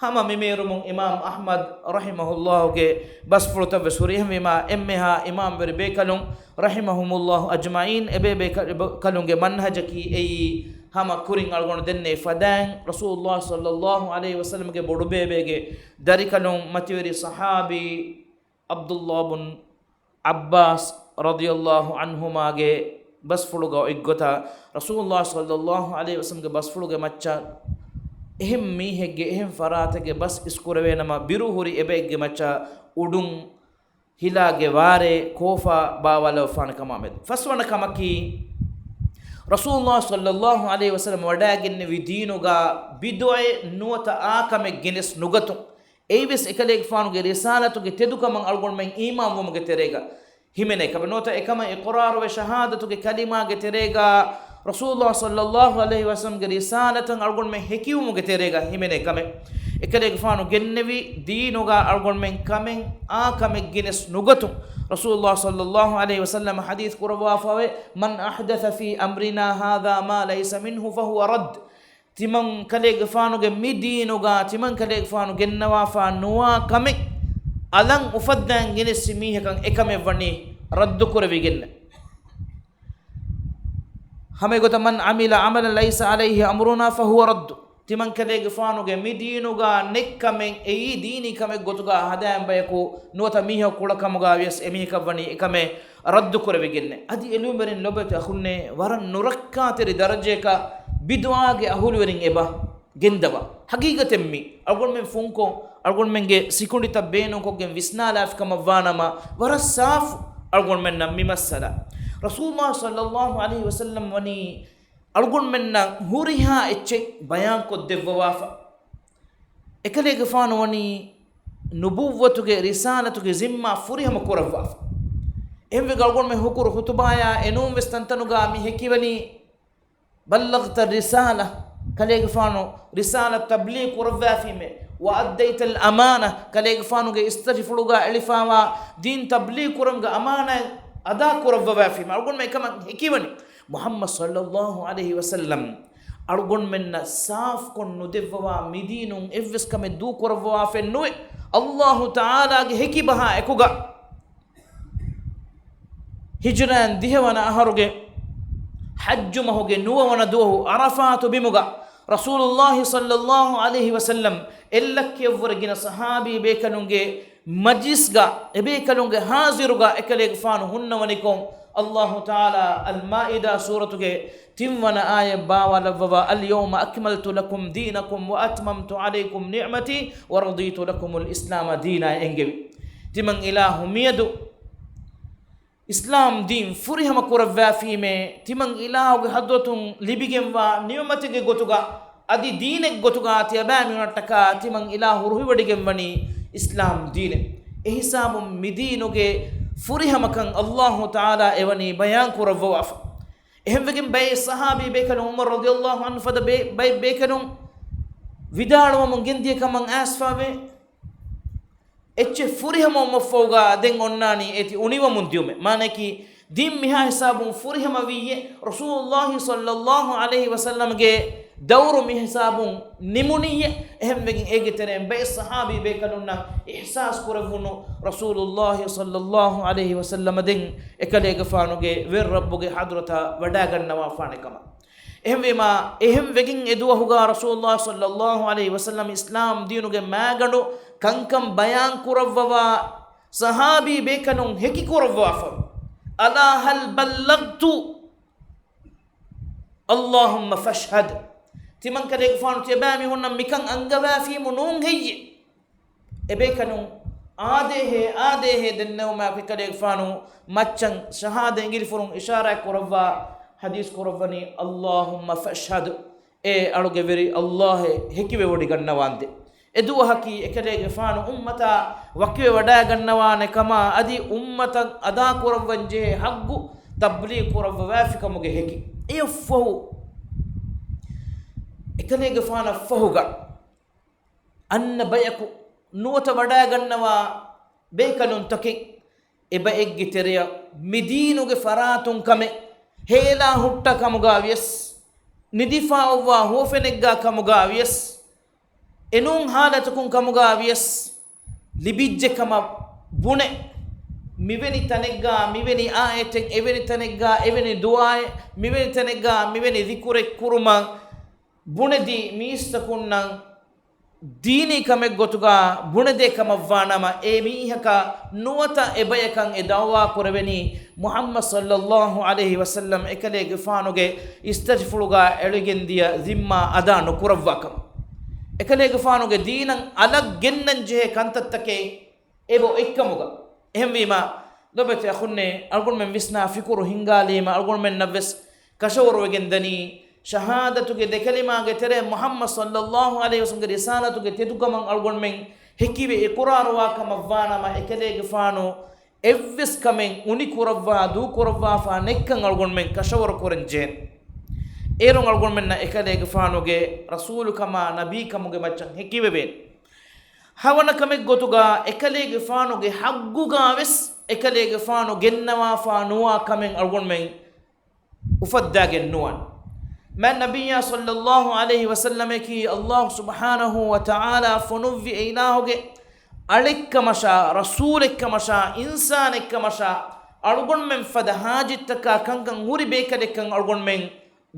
ހަމަ މިމޭރުމުން އިމާމް އަޙްމަދު ރަޙިމަހުﷲގެ ބަސްފުޅުތައް ވެސް ހުރި. އެހެންވީމާ، އެންމެހާ އިމާމްވެރި ބޭކަލުން ރަޙިމަހުމުﷲ އަޖްމަޢީން، އެބޭބޭކަލުންގެ މަންހަޖަކީ އެއީ، ހަމަ ކުރިން އަޅުގަނޑު ދެންނެވި ފަދައިން ރަސޫލުﷲ ޞައްލަﷲ ޢަލައިހި ވަސައްލަމްގެ ބޮޑުބޭބޭގެ ދަރިކަލުން މަތިވެރި ޞަޙާބީ ޢަބްދުﷲ ބުން ޢައްބާސް ރަޟިޔަﷲ ޢަންހުމާގެ ބަސްފުޅުގަ އޮތްގޮތަށް، ރަސޫލުﷲ ޞައްލަﷲ ޢަލައިހި ވަސައްލަމްގެ ބަސްފުޅުގެ މައްޗަށް އެހެން މީހެއްގެ އެހެން ފަރާތެއްގެ ބަސް އިސްކުރެވޭނަމަ، ބިރުހުރި އެބައެއްގެ މައްޗަށް އުޑުން ހިލާގެ ވާރޭ ކޯފާ ބާވާލައްވާނެ ކަމާމެދު. ފަސްވަނަ ކަމަކީ، ރަސޫލުﷲ ޞައްލަﷲ ޢަލައިހި ވަސައްލަމް ވަޑައިގެންނެވި ދީނުގަ ބިދުޢައެއް ނުވަތަ އާކަމެއް ގެނެސް ނުގަތުން. އެއީވެސް އެކަލޭގެފާނުގެ ރިސާލަތުގެ ތެދުކަމަށް އަޅުގަނޑުމެން އީމާންވުމުގެ ތެރޭގަ ހިމެނޭ ކަމެއް ނުވަތަ އެކަމަށް އިޤްރާރުވެ ޝަހާދަތުގެ ކަލިމާގެ ތެރޭގަ ރަސޫލުﷲ ޞައްލަﷲ ޢަލައިހި ވަސައްލަމްގެ ރިސާލަތަށް އަޅުގަނޑުމެން ހެކިވުމުގެ ތެރޭގަ ހިމެނޭ ކަމެއް. އެކަލޭގެފާނު ގެންނެވި ދީނުގަ އަޅުގަނޑުމެން ކަމެއް އާ ކަމެއް ގެނެސް ނުގަތުން. ރަސޫލުﷲ ޞައްލަﷲ ޢަލައިހި ވަސައްލަމް ޙަދީޘް ކުރައްވާފަވޭ، من أحدث في أمرنا هذا ما ليس منه فهو رد. ތިމަން ކަލޭގެފާނުގެ މި ދީނުގަ ތިމަން ކަލޭގެފާނު ގެންނަވާފާ ނުވާ ކަމެއް އަލަށް އުފައްދައިން ގެނެސްސި މީހަކަށް އެކަމެއް ވަނީ ރައްދު ކުރެވިގެންނެވި. ހަމައެގޮތަށް، من عمل عملا ليس عليه أمرنا فهو رد. ތިމަން ކަލޭގެފާނުގެ މި ދީނުގަ ނެތް ކަމެއް އެއީ ދީނީ ކަމެއް ގޮތުގަ ހަދާން ބަޔަކު ނުވަތަ މީހަކު ކުޅަކަމުގަ ވިޔަސް އެމީހަކަށް ވަނީ އެކަމެއް ރައްދު ކުރެވިގެންނެވި. އަދި އެލުމެރިން ލޮބެތި އަޚުންނޭ، ވަރަށް ނުރައްކާތެރި ދަރަޖައަކަށް ބިދުޢާގެ އަހުލުވެރިން އެބަ ގެންދަވާ. ހަގީގަތެއް މީ އަޅުގަނޑުމެން ފުންކޮށް، އަޅުގަނޑުމެންގެ ސިކުނޑިތައް ބޭނުންކޮށްގެން ވިސްނާލާފި ކަމަށް ވާނަމަ، ވަރަށް ސާފު އަޅުގަނޑުމެންނަށް މި މައްސަލަ. ރަސޫލުﷲ ޞައްލަﷲ ޢަލައިހި ވަސައްލަމް ވަނީ އަޅުގަނޑުމެންނަށް ހުރިހާ އެއްޗެއް ބަޔާންކޮށްދެއްވަވާފަ. އެކަލޭގެފާނު ވަނީ ނުބުއްވަތުގެ ރިސާލަތުގެ ޒިންމާ ފުރިހަމަ ކުރައްވާފަ. އެހެންވެގެން އަޅުގަނޑުމެން ހުކުރު ޚުތުބާޔާ އެނޫންވެސް ތަންތަނުގަ މި ހެކިވަނީ، بلغت الرسالة، ކަލޭގެފާނު ރިސާލަތު ތަބްލީޣު ކުރައްވާފީމޭ، وأديت الأمانة، ކަލޭގެފާނުގެ އިސްތަށިފުޅުގަ އެޅިފާވާ ދީން ތަބްލީޣު ކުރުމުގެ އަމާނާތް އަދާ ކުރައްވަވާފީމޭ. އަޅުގަނޑުމެން އެކަމަށް ހެކިވަނީ. މުޙައްމަދު ޞައްލަﷲ ޢަލައިހި ވަސައްލަމް އަޅުގަނޑުމެންނަށް ސާފުކޮށް ނުދެއްވަވާ މިދީނުން އެއްވެސް ކަމެއް ދޫކުރައްވަވާފައެއް ނުވޭ. ﷲ ތަޢާލާގެ ހެކިބަހާ އެކުގަ ހިޖުރައިން ދިހަވަނަ އަހަރުގެ ޙައްޖު މަހުގެ ނުވަވަނަ ދުވަހު ޢަރަފާތު ބިމުގަ ރަސޫލުﷲ ޞައްލަﷲ ޢަލައިހި ވަސައްލަމް އެއްލައްކައަށްވުރެ ގިނަ ޞަޙާބީ ބޭކަލުންގެ މަޖްލިސްގަ، އެބޭކަލުންގެ ޙާޟިރުގަ އެކަލޭގެފާނު ހުންނަވަނިކޮށް، ﷲ ތަޢާލާ އަލްމާއިދާ ސޫރަތުގެ ތިންވަނަ އާޔަތް ބާވާލައްވަވާ، اليوم أكملت لكم دينكم وأتممت عليكم نعمتي ورضيت لكم الإسلام دينا އެންގެވި. ތިމަން އިލާހު މިއަދު އިސްލާމް ދީން ފުރިހަމަ ކުރައްވާފީމޭ، ތިމަން އިލާހުގެ ޙަޟްރަތުން ލިބިގެންވާ ނިޢުމަތެއްގެ ގޮތުގަ އަދި ދީނެއްގެ ގޮތުގަ ތިޔަބައިމީހުންނަށްޓަކާ ތިމަން އިލާހު ރުހިވޮޑިގެންވަނީ އިސްލާމް ދީނެއް. އެހިސާބުން މިދީނުގެ ފުރިހަމަކަން ﷲ ތަޢާލާ އެވަނީ ބަޔާން ކުރައްވަވާފަ. އެހެންވެގެން ބައެއް ޞަޙާބީ ބޭކަލުން ޢުމަރު ރަޟިޔަﷲ ޢަންހު ފަދަ ބޭ-، ބައެއް ބޭކަލުން ވިދާޅުވަމުން ގެންދިޔަ ކަމަށް އައިސްފަވޭ. އެއްޗެއް ފުރިހަމަވުމަށްފަހުގަ ދެން އޮންނާނީ އޭތި އުނިވަމުން ދިޔުމެއް. މާނައަކީ، ދީން މިހާ ހިސާބުން ފުރިހަމަވީއޭ، ރަސޫލުﷲ ޞައްލަﷲ ޢަލައިހި ވަސައްލަމްގެ ދައުރު މިހިސާބުން ނިމުނީއޭ. އެހެންވެގެން އޭގެ ތެރެއިން ބައެއް ޞަޙާބީ ބޭކަލުންނަށް އިޙްސާސް ކުރެއްވުނު، ރަސޫލުﷲ ޞައްލަﷲ ޢަލައިހި ވަސައްލަމަ ދެން އެކަލޭގެފާނުގެ ވެރި ރައްބުގެ ޙަޟްރަތަށް ވަޑާގަންނަވާފާނެ ކަމަށް. އެހެންވީމާ، އެހެންވެގެން އެދުވަހުގަ ރަސޫލުﷲ ޞައްލަﷲ ޢަލައިހި ވަސައްލަމް އިސްލާމް ދީނުގެ މާގަނޑު ކަންކަން ބަޔާން ކުރައްވަވާ ޞަޙާބީ ބޭކަލުން ހެކި ކުރައްވާފަ، ألا هل بلغت؟ اللهم فاشهد. ތިމަންކަލޭގެފާނު ތިޔަބައިމީހުންނަށް މިކަން އަންގަވާފީމު ނޫން ހެއްޔޭ؟ އެބޭކަލުން އާދޭހޭ، އާދޭހޭ ދެންނެވުމާ އެކަލޭގެފާނު މައްޗަށް ޝަހާދަ އިނގިލިފުރުން އިޝާރާތް ކުރައްވާ ޙަދީޘް ކުރައްވަނީ، اللهم فاشهد. އޭ އަޅުގެ ވެރި ﷲ އޭ ހެކިވެވޮޑިގަންނަވާންދޭ. އެދުވަހަކީ އެކަލޭގެފާނު އުއްމަތާ ވަކިވެވަޑައިގަންނަވާނެ ކަމާ އަދި އުއްމަތަށް އަދާކުރައްވަންޖެހޭ ޙައްޤު ތަބްލީޣު ކުރައްވަވާފިކަމުގެ ހެކި. އެއަށްފަހު އެކަލޭގެފާނަށްފަހުގަ އަންނަ ބަޔަކު ނުވަތަ ވަޑައިގަންނަވާ ބޭކަލުންތަކެއް އެބައެއްގެ ތެރެއަށް މިދީނުގެ ފަރާތުން ކަމެއް ހޭލާ ހުއްޓާ ކަމުގަ ވިޔަސް، ނިދިފާ އޮއްވާ ހުވަފެނެއްގާ ކަމުގަ ވިޔަސް، އެނޫން ހާލަތަކުން ކަމުގަ ވިޔަސް، ލިބިއްޖެ ކަމަށް ބުނެ، މިވެނި ތަނެއްގާ، މިވެނި އާޔަތެއް، އެވެނި ތަނެއްގާ، އެވެނި ދުޢާއެއް، މިވެނި ތަނެއްގާ، މިވެނި ޛިކުރެއް ކުރުމަށް ބުނެދީ މީސްތަކުންނަށް ދީނީ ކަމެއް ގޮތުގަ ބުނެދޭ ކަމަށްވާނަމަ، އެ މީހަކަށް ނުވަތަ އެބަޔަކަށް އެ ދަޢުވާ ކުރެވެނީ މުޙައްމަދު ޞައްލަﷲ ޢަލައިހި ވަސައްލަމް އެކަލޭގެފާނުގެ އިސްތަށިފުޅުގަ އެޅިގެންދިޔަ ޒިންމާ އަދާ ނުކުރައްވާ ކަމަށް. އެކަލޭގެފާނުގެ ދީނަށް އަލަށް ގެންނަން ޖެހޭ ކަންތައްތަކެއް އެބަ އޮތްކަމުގަ. އެހެންވީމާ، ލޮބުވެތި އަޚުންނޭ، އަޅުގަނޑުމެން ވިސްނާ ފިކުރު ހިންގާލީމަ، އަޅުގަނޑުމެންނަށްވެސް ކަށަވަރުވެގެން ދަނީ، ޝަހާދަތުގެ ދެކަލިމާގެ ތެރޭ މުޙައްމަދު ޞައްލަﷲ ޢަލައިހި ވަސައްލަމްގެ ރިސާލަތުގެ ތެދުކަމަށް އަޅުގަނޑުމެން ހެކިވެ އިޤުރާރުވާ ކަމަށްވާނަމަ، އެކަލޭގެފާނު އެއްވެސް ކަމެއް އުނިކުރައްވާ، ދޫކުރައްވާފާ ނެތްކަން އަޅުގަނޑުމެން ކަށަވަރު ކުރަން ޖެހޭނެ. އޭރުން އަޅުގަނޑުމެންނަށް އެކަލޭގެފާނުގެ ރަސޫލުކަމާ ނަބީކަމުގެ މައްޗަށް ހެކިވެވޭނެ. ހަވަނަ ކަމެއް ގޮތުގަ އެކަލޭގެފާނުގެ ޙައްޤުގަ ވެސް އެކަލޭގެފާނު ގެންނަވާފާ ނުވާ ކަމެއް އަޅުގަނޑުމެން އުފައްދާގެން ނުވާނެ. މާތް ނަބިއްޔާ ޞައްލަﷲ ޢަލައިހި ވަސައްލަމަކީ ﷲ ސުބްޙާނަހޫ ވަތަޢާލާ ފޮނުއްވި އެ އިލާހުގެ އަޅެއްކަމަށާ، ރަސޫލެއްކަމަށާ، އިންސާނެއްކަމަށާ، އަޅުގަނޑުމެން ފަދަ ޙާޖަތްތަކާ ކަންކަން ހުރި ބޭކަލެއްކަން އަޅުގަނޑުމެން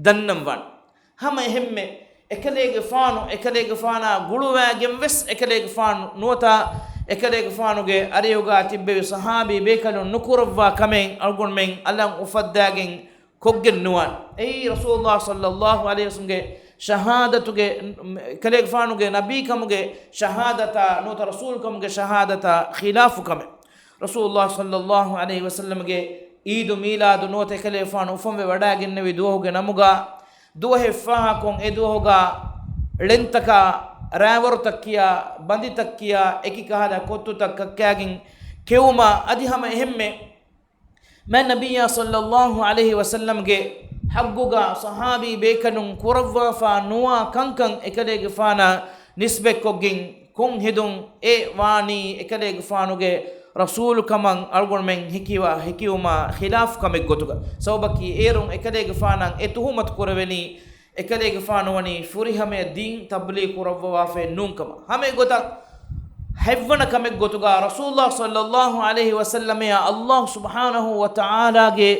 ދަންނަންވާނެ. ހަމަ އެހެންމެ އެކަލޭގެފާނު، އެކަލޭގެފާނާ ގުޅުވާގެން ވެސް އެކަލޭގެފާނު ނުވަތަ އެކަލޭގެފާނުގެ އަރިހުގަ ތިއްބެވި ޞަޙާބީ ބޭކަލުން ނުކުރައްވާ ކަމެއް އަޅުގަނޑުމެން އަލަށް އުފައްދާގެން ކޮށްގެން ނުވާނެ. އެއީ ރަސޫލުﷲ ޞައްލަﷲ ޢަލައިހި ވަސައްލަމްގެ ޝަހާދަތުގެ، އެކަލޭގެފާނުގެ ނަބީކަމުގެ ޝަހާދަތާ ނުވަތަ ރަސޫލުކަމުގެ ޝަހާދަތާ ޚިލާފު ކަމެއް. ރަސޫލުﷲ ޞައްލަﷲ ޢަލައިހި ވަސައްލަމްގެ ޢީދު މީލާދު ނުވަތަ އެކަލޭގެފާނު އުފަންވެ ވަޑައިގެންނެވި ދުވަހުގެ ނަމުގަ ދުވަހެއް ފާހަކޮށް އެ ދުވަހުގަ ޅެންތަކާ، ރާވަރުތައް ކިޔާ، ބަނދިތައް ކިޔާ، އެކި ކަހަލަ ކޮއްތުތައް ކައްކާގެން ކެއުމާ އަދި ހަމަ އެހެންމެ މާތް ނަބިއްޔާ ޞައްލަﷲ ޢަލައިހި ވަސައްލަމްގެ ޙައްޤުގަ ޞަޙާބީ ބޭކަލުން ކުރައްވާފާ ނުވާ ކަންކަން އެކަލޭގެފާނަށް ނިސްބަތްކޮށްގެން ކޮން ހެދުން އެ ވާނީ އެކަލޭގެފާނުގެ ރަސޫލުކަމަށް އަޅުގަނޑުމެން ހެކިވާ، ހެކިވުމާ ޚިލާފު ކަމެއް ގޮތުގަ. ސަބަބަކީ އޭރުން އެކަލޭގެފާނަށް އެ ތުހުމަތު ކުރެވެނީ އެކަލޭގެފާނު ވަނީ ފުރިހަމަޔަށް ދީން ތަބްލީޣު ކުރައްވަވާފައެއް ނޫން ކަމަށް. ހަމަ އެގޮތަށް ހަތްވަނަ ކަމެއް ގޮތުގަ ރަސޫލުﷲ ޞައްލަﷲ ޢަލައިހި ވަސައްލަމައާ ﷲ ސުބްޙާނަހޫ ވަތަޢާލާގެ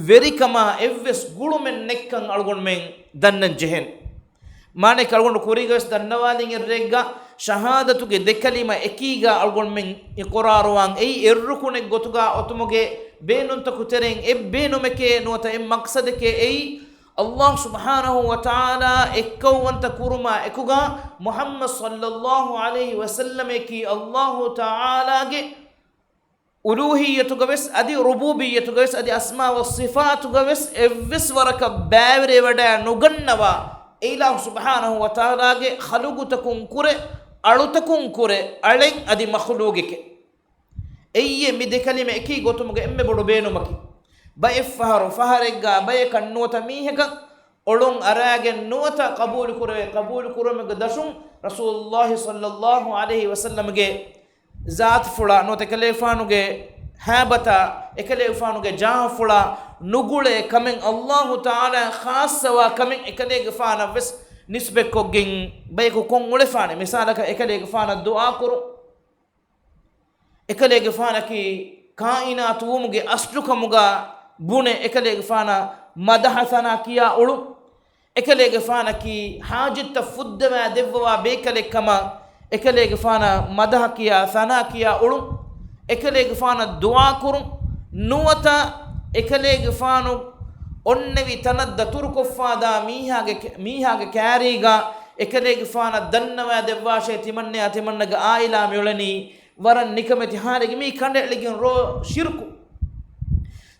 ވެރިކަމާ އެއްވެސް ގުޅުމެއް ނެތްކަން އަޅުގަނޑުމެން ދަންނަން ޖެހޭނެ. މާނައަކީ އަޅުގަނޑު ކުރީގަވެސް ދަންނަވާލިން އެއްރެއެއްގަ ޝަހާދަތުގެ ދެ ކަލިމަ އެކީގަ އަޅުގަނޑުމެން އިޤުރާރުވާން އެއީ އެއް ރުކުނެއް ގޮތުގަ އޮތުމުގެ ބޭނުންތަކު ތެރެއިން އެއް ބޭނުމެކޭ ނުވަތަ އެއް މަޤްޞަދެކޭ އެއީ ﷲ ސުބްޙާނަހޫ ވަތަޢާލާ އެއްކައުވަންތަ ކުރުމާ އެކުގަ މުޙައްމަދު ޞައްލަﷲ ޢަލައިހި ވަސައްލަމަކީ ﷲ ތަޢާލާގެ އުލޫހިއްޔަތުގަވެސް އަދި ރުބޫބިއްޔަތުގަވެސް އަދި އަސްމާ ވައްޞިފާތުގަވެސް އެއްވެސް ވަރަކަށް ބައިވެރިވެވަޑައި ނުގަންނަވާ އެ އިލާހު ސުބްޙާނަހޫ ވަތަޢާލާގެ ޚަލުޤުތަކުން ކުރެ، އަޅުތަކުން ކުރެ، އަޅެއް އަދި މަޚްލޫޤެކޭ. އެއީ މި ދެ ކަލިމަ އެކީ ގޮތުމުގެ އެންމެ ބޮޑު ބޭނުމަކީ. ބައެއް ފަހަރު ފަހަރެއްގަ ބަޔަކަށް ނުވަތަ މީހަކަށް އޮޅުން އަރާގެން ނުވަތަ ޤަބޫލު ކުރެވޭ، ޤަބޫލު ކުރުމުގެ ދަށުން ރަސޫލުﷲ ޞައްލަﷲ ޢަލައިހި ވަސައްލަމްގެ ޒާތުފުޅާ ނުވަތަ އެކަލޭގެފާނުގެ ހައިބަތާ، އެކަލޭގެފާނުގެ ޖާހަފުޅާ ނުގުޅޭ ކަމެއް، އައްލާހު ތަޢާލާ ޚާއްޞަވާ ކަމެއް އެކަލޭގެފާނަށް ވެސް ނިސްބަތްކޮށްގެން ބަޔަކު ކޮށް އުޅެފާނެ. މިސާލަކަށް، އެކަލޭގެފާނަށް ދުޢާކުރުން. އެކަލޭގެފާނަކީ ކާއިނާތު ވުމުގެ އަސްލުކަމުގަ ބުނެ، އެކަލޭގެފާނަށް މަދަޙަ ސަނާ ކިޔާ އުޅުން. އެކަލޭގެފާނަކީ ޙާޖަތްތައް ފުއްދަވާ ދެއްވަވާ ބޭކަލެއް ކަމަށް އެކަލޭގެފާނަށް މަދަޙަ ކިޔާ، ސަނާ ކިޔާ އުޅުން. އެކަލޭގެފާނަށް ދުޢާކުރުން. ނުވަތަ އެކަލޭގެފާނު އޮންނެވި ތަނަށް ދަތުރުކޮށްފާދާ މީހާގެ، މީހާގެ ކާރީގަ އެކަލޭގެފާނަށް ދަންނަވާ ދެއްވާށޭ، ތިމަންނަޔާ ތިމަންނަގެ ޢާއިލާ މިއުޅެނީ ވަރަށް ނިކަމެތި ޙާލެއްގަ. މީ ކަނޑައެޅިގެން ރޯ ޝިރުކު.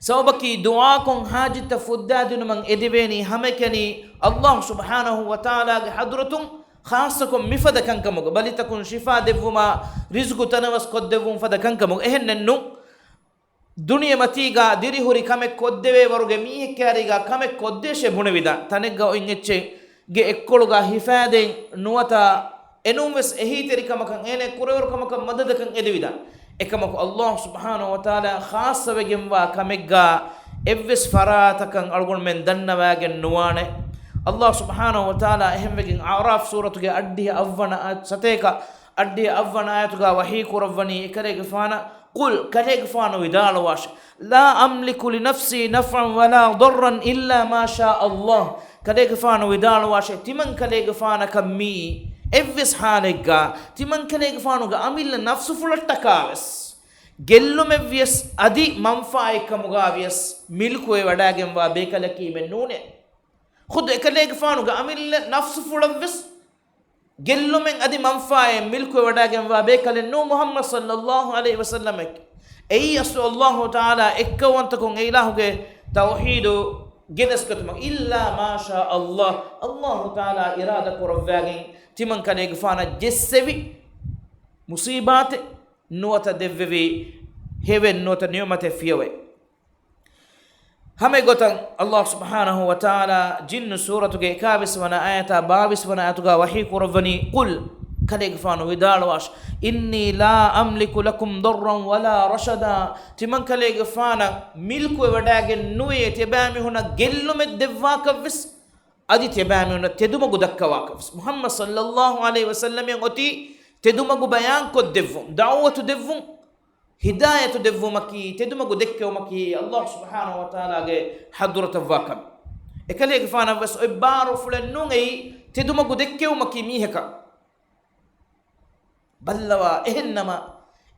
ސަބަބަކީ ދުޢާކޮށް ޙާޖަތްތައް ފުއްދާދިނުމަށް އެދެވޭނީ ހަމައެކަނި އައްލާހު ސުބްޙާނަހު ވަތަޢާލާގެ ޙަޟްރަތުން، ޚާއްޞަކޮށް މިފަދަ ކަންކަމުގަ، ބަލިތަކުން ޝިފާ ދެއްވުމާ، ރިޒުޤު ތަނަވަސް ކޮށްދެއްވުން ފަދަ ކަންކަމުގަ. އެހެންނެއްނު، ދުނިޔެމަތީގަ ދިރިހުރި ކަމެއް ކޮށްދެވޭ ވަރުގެ މީހެއް ކާރީގަ ކަމެއް ކޮށްދޭށޭ ބުނެވިދާނެ. ތަނެއްގަ އޮތް އެއްޗެއްގެ އެއްކޮޅުގަ ހިފާދޭން ނުވަތަ އެނޫންވެސް އެހީތެރިކަމަކަށް އޭނަ ކުރެވުނު ކަމަކަށް މަދަދަކަށް އެދެވިދާނެ. އެކަމަކު އައްލާހު ސުބްޙާނަހު ވަތަޢާލާ ޚާއްޞަވެގެންވާ ކަމެއްގަ އެއްވެސް ފަރާތަކަށް އަޅުގަނޑުމެން ދަންނަވާގެން ނުވާނެ. އައްލާހު ސުބްޙާނަހު ވަތަޢާލާ އެހެންވެގެން އަޢުރާފް ސޫރަތުގެ އަށްޑިހަ އަށްވަނަ އާ-، ސަތޭކަ އަށްޑިހަ އަށްވަނަ އާޔަތުގަ ވަޙީ ކުރައްވަނީ އެކަލޭގެފާނަށް، قل، ކަލޭގެފާނު ވިދާޅުވާށެ، لا أملك لنفسي نفعا ولا ضرا إلا ما شاء الله. ކަލޭގެފާނު ވިދާޅުވާށެ، ތިމަން ކަލޭގެފާނަކަށް މީ އެއްވެސް ޙާލެއްގަ ތިމަން ކަލޭގެފާނުގެ އަމިއްލަ ނަފްސުފުޅަށްޓަކާވެސް ގެއްލުމެއްވިޔަސް އަދި މަންފާއެއްކަމުގަވިޔަސް މިލްކުވެވަޑާގެންވާ ބޭކަލަކީމެއް ނޫނޭ. ޚުދު އެކަލޭގެފާނުގެ އަމިއްލަ ނަފްސުފުޅަށްވެސް ގެއްލުމެއް އަދި މަންފާއެއް މިލްކުވެވަޑާގެންވާ ބޭކަލެއް ނޫން މުޙައްމަދު ޞައްލައްލާހު ޢަލައިހި ވަސައްލަމަކީ. އެއީ އަސްލު އައްލާހު ތަޢާލާ އެއްކައުވަންތަކުން އެ އިލާހުގެ ތައުޙީދު ގެނެސްގަތުމަށް. إلا ما شاء الله، އައްލާހު ތަޢާލާ އިރާދަ ކުރައްވާގެން ތިމަން ކަލޭގެފާނަށް ޖެއްސެވި މުޞީބާތެއް ނުވަތަ ދެއްވެވި ހެވެއް ނުވަތަ ނިޢުމަތެއް ފިޔަވައި. ހަމައެގޮތަށް އައްލާހު ސުބްޙާނަހު ވަތަޢާލާ ޖިންނު ސޫރަތުގެ އެކާވީސް ވަނަ އާޔަތާ ބާވީސް ވަނަ އާޔަތުގަ ވަޙީ ކުރައްވަނީ، قل، ކަލޭގެފާނު ވިދާޅުވާށެ، إني لا أملك لكم ضرا ولا رشدا. ތިމަން ކަލޭގެފާނަށް މިލްކުވެވަޑާގެން ނުވޭ ތިޔަބައިމީހުނަށް ގެއްލުމެއް ދެއްވާކަށްވެސް އަދި ތިޔަބައިމީހުނަށް ތެދުމަގު ދައްކަވާކަށްވެސް. މުޙައްމަދު ޞައްލައްލާހު ޢަލައިހި ވަސައްލަމަށް އޮތީ ތެދުމަގު ބަޔާންކޮށްދެއްވުން، ދަޢުވަތު ދެއްވުން، ހިދާޔަތު ދެއްވުމަކީ، ތެދުމަގު ދެއްކެވުމަކީ އައްލާހު ސުބްޙާނަހު ވަތަޢާލާގެ ޙަޟްރަތަށްވާ ކަމެއް. އެކަލޭގެފާނަށްވެސް އޮތް ބާރުފުޅެއް ނޫން އެއީ ތެދުމަގު ދެއްކެވުމަކީ މީހަކަށް. ބައްލަވާ، އެހެންނަމަ،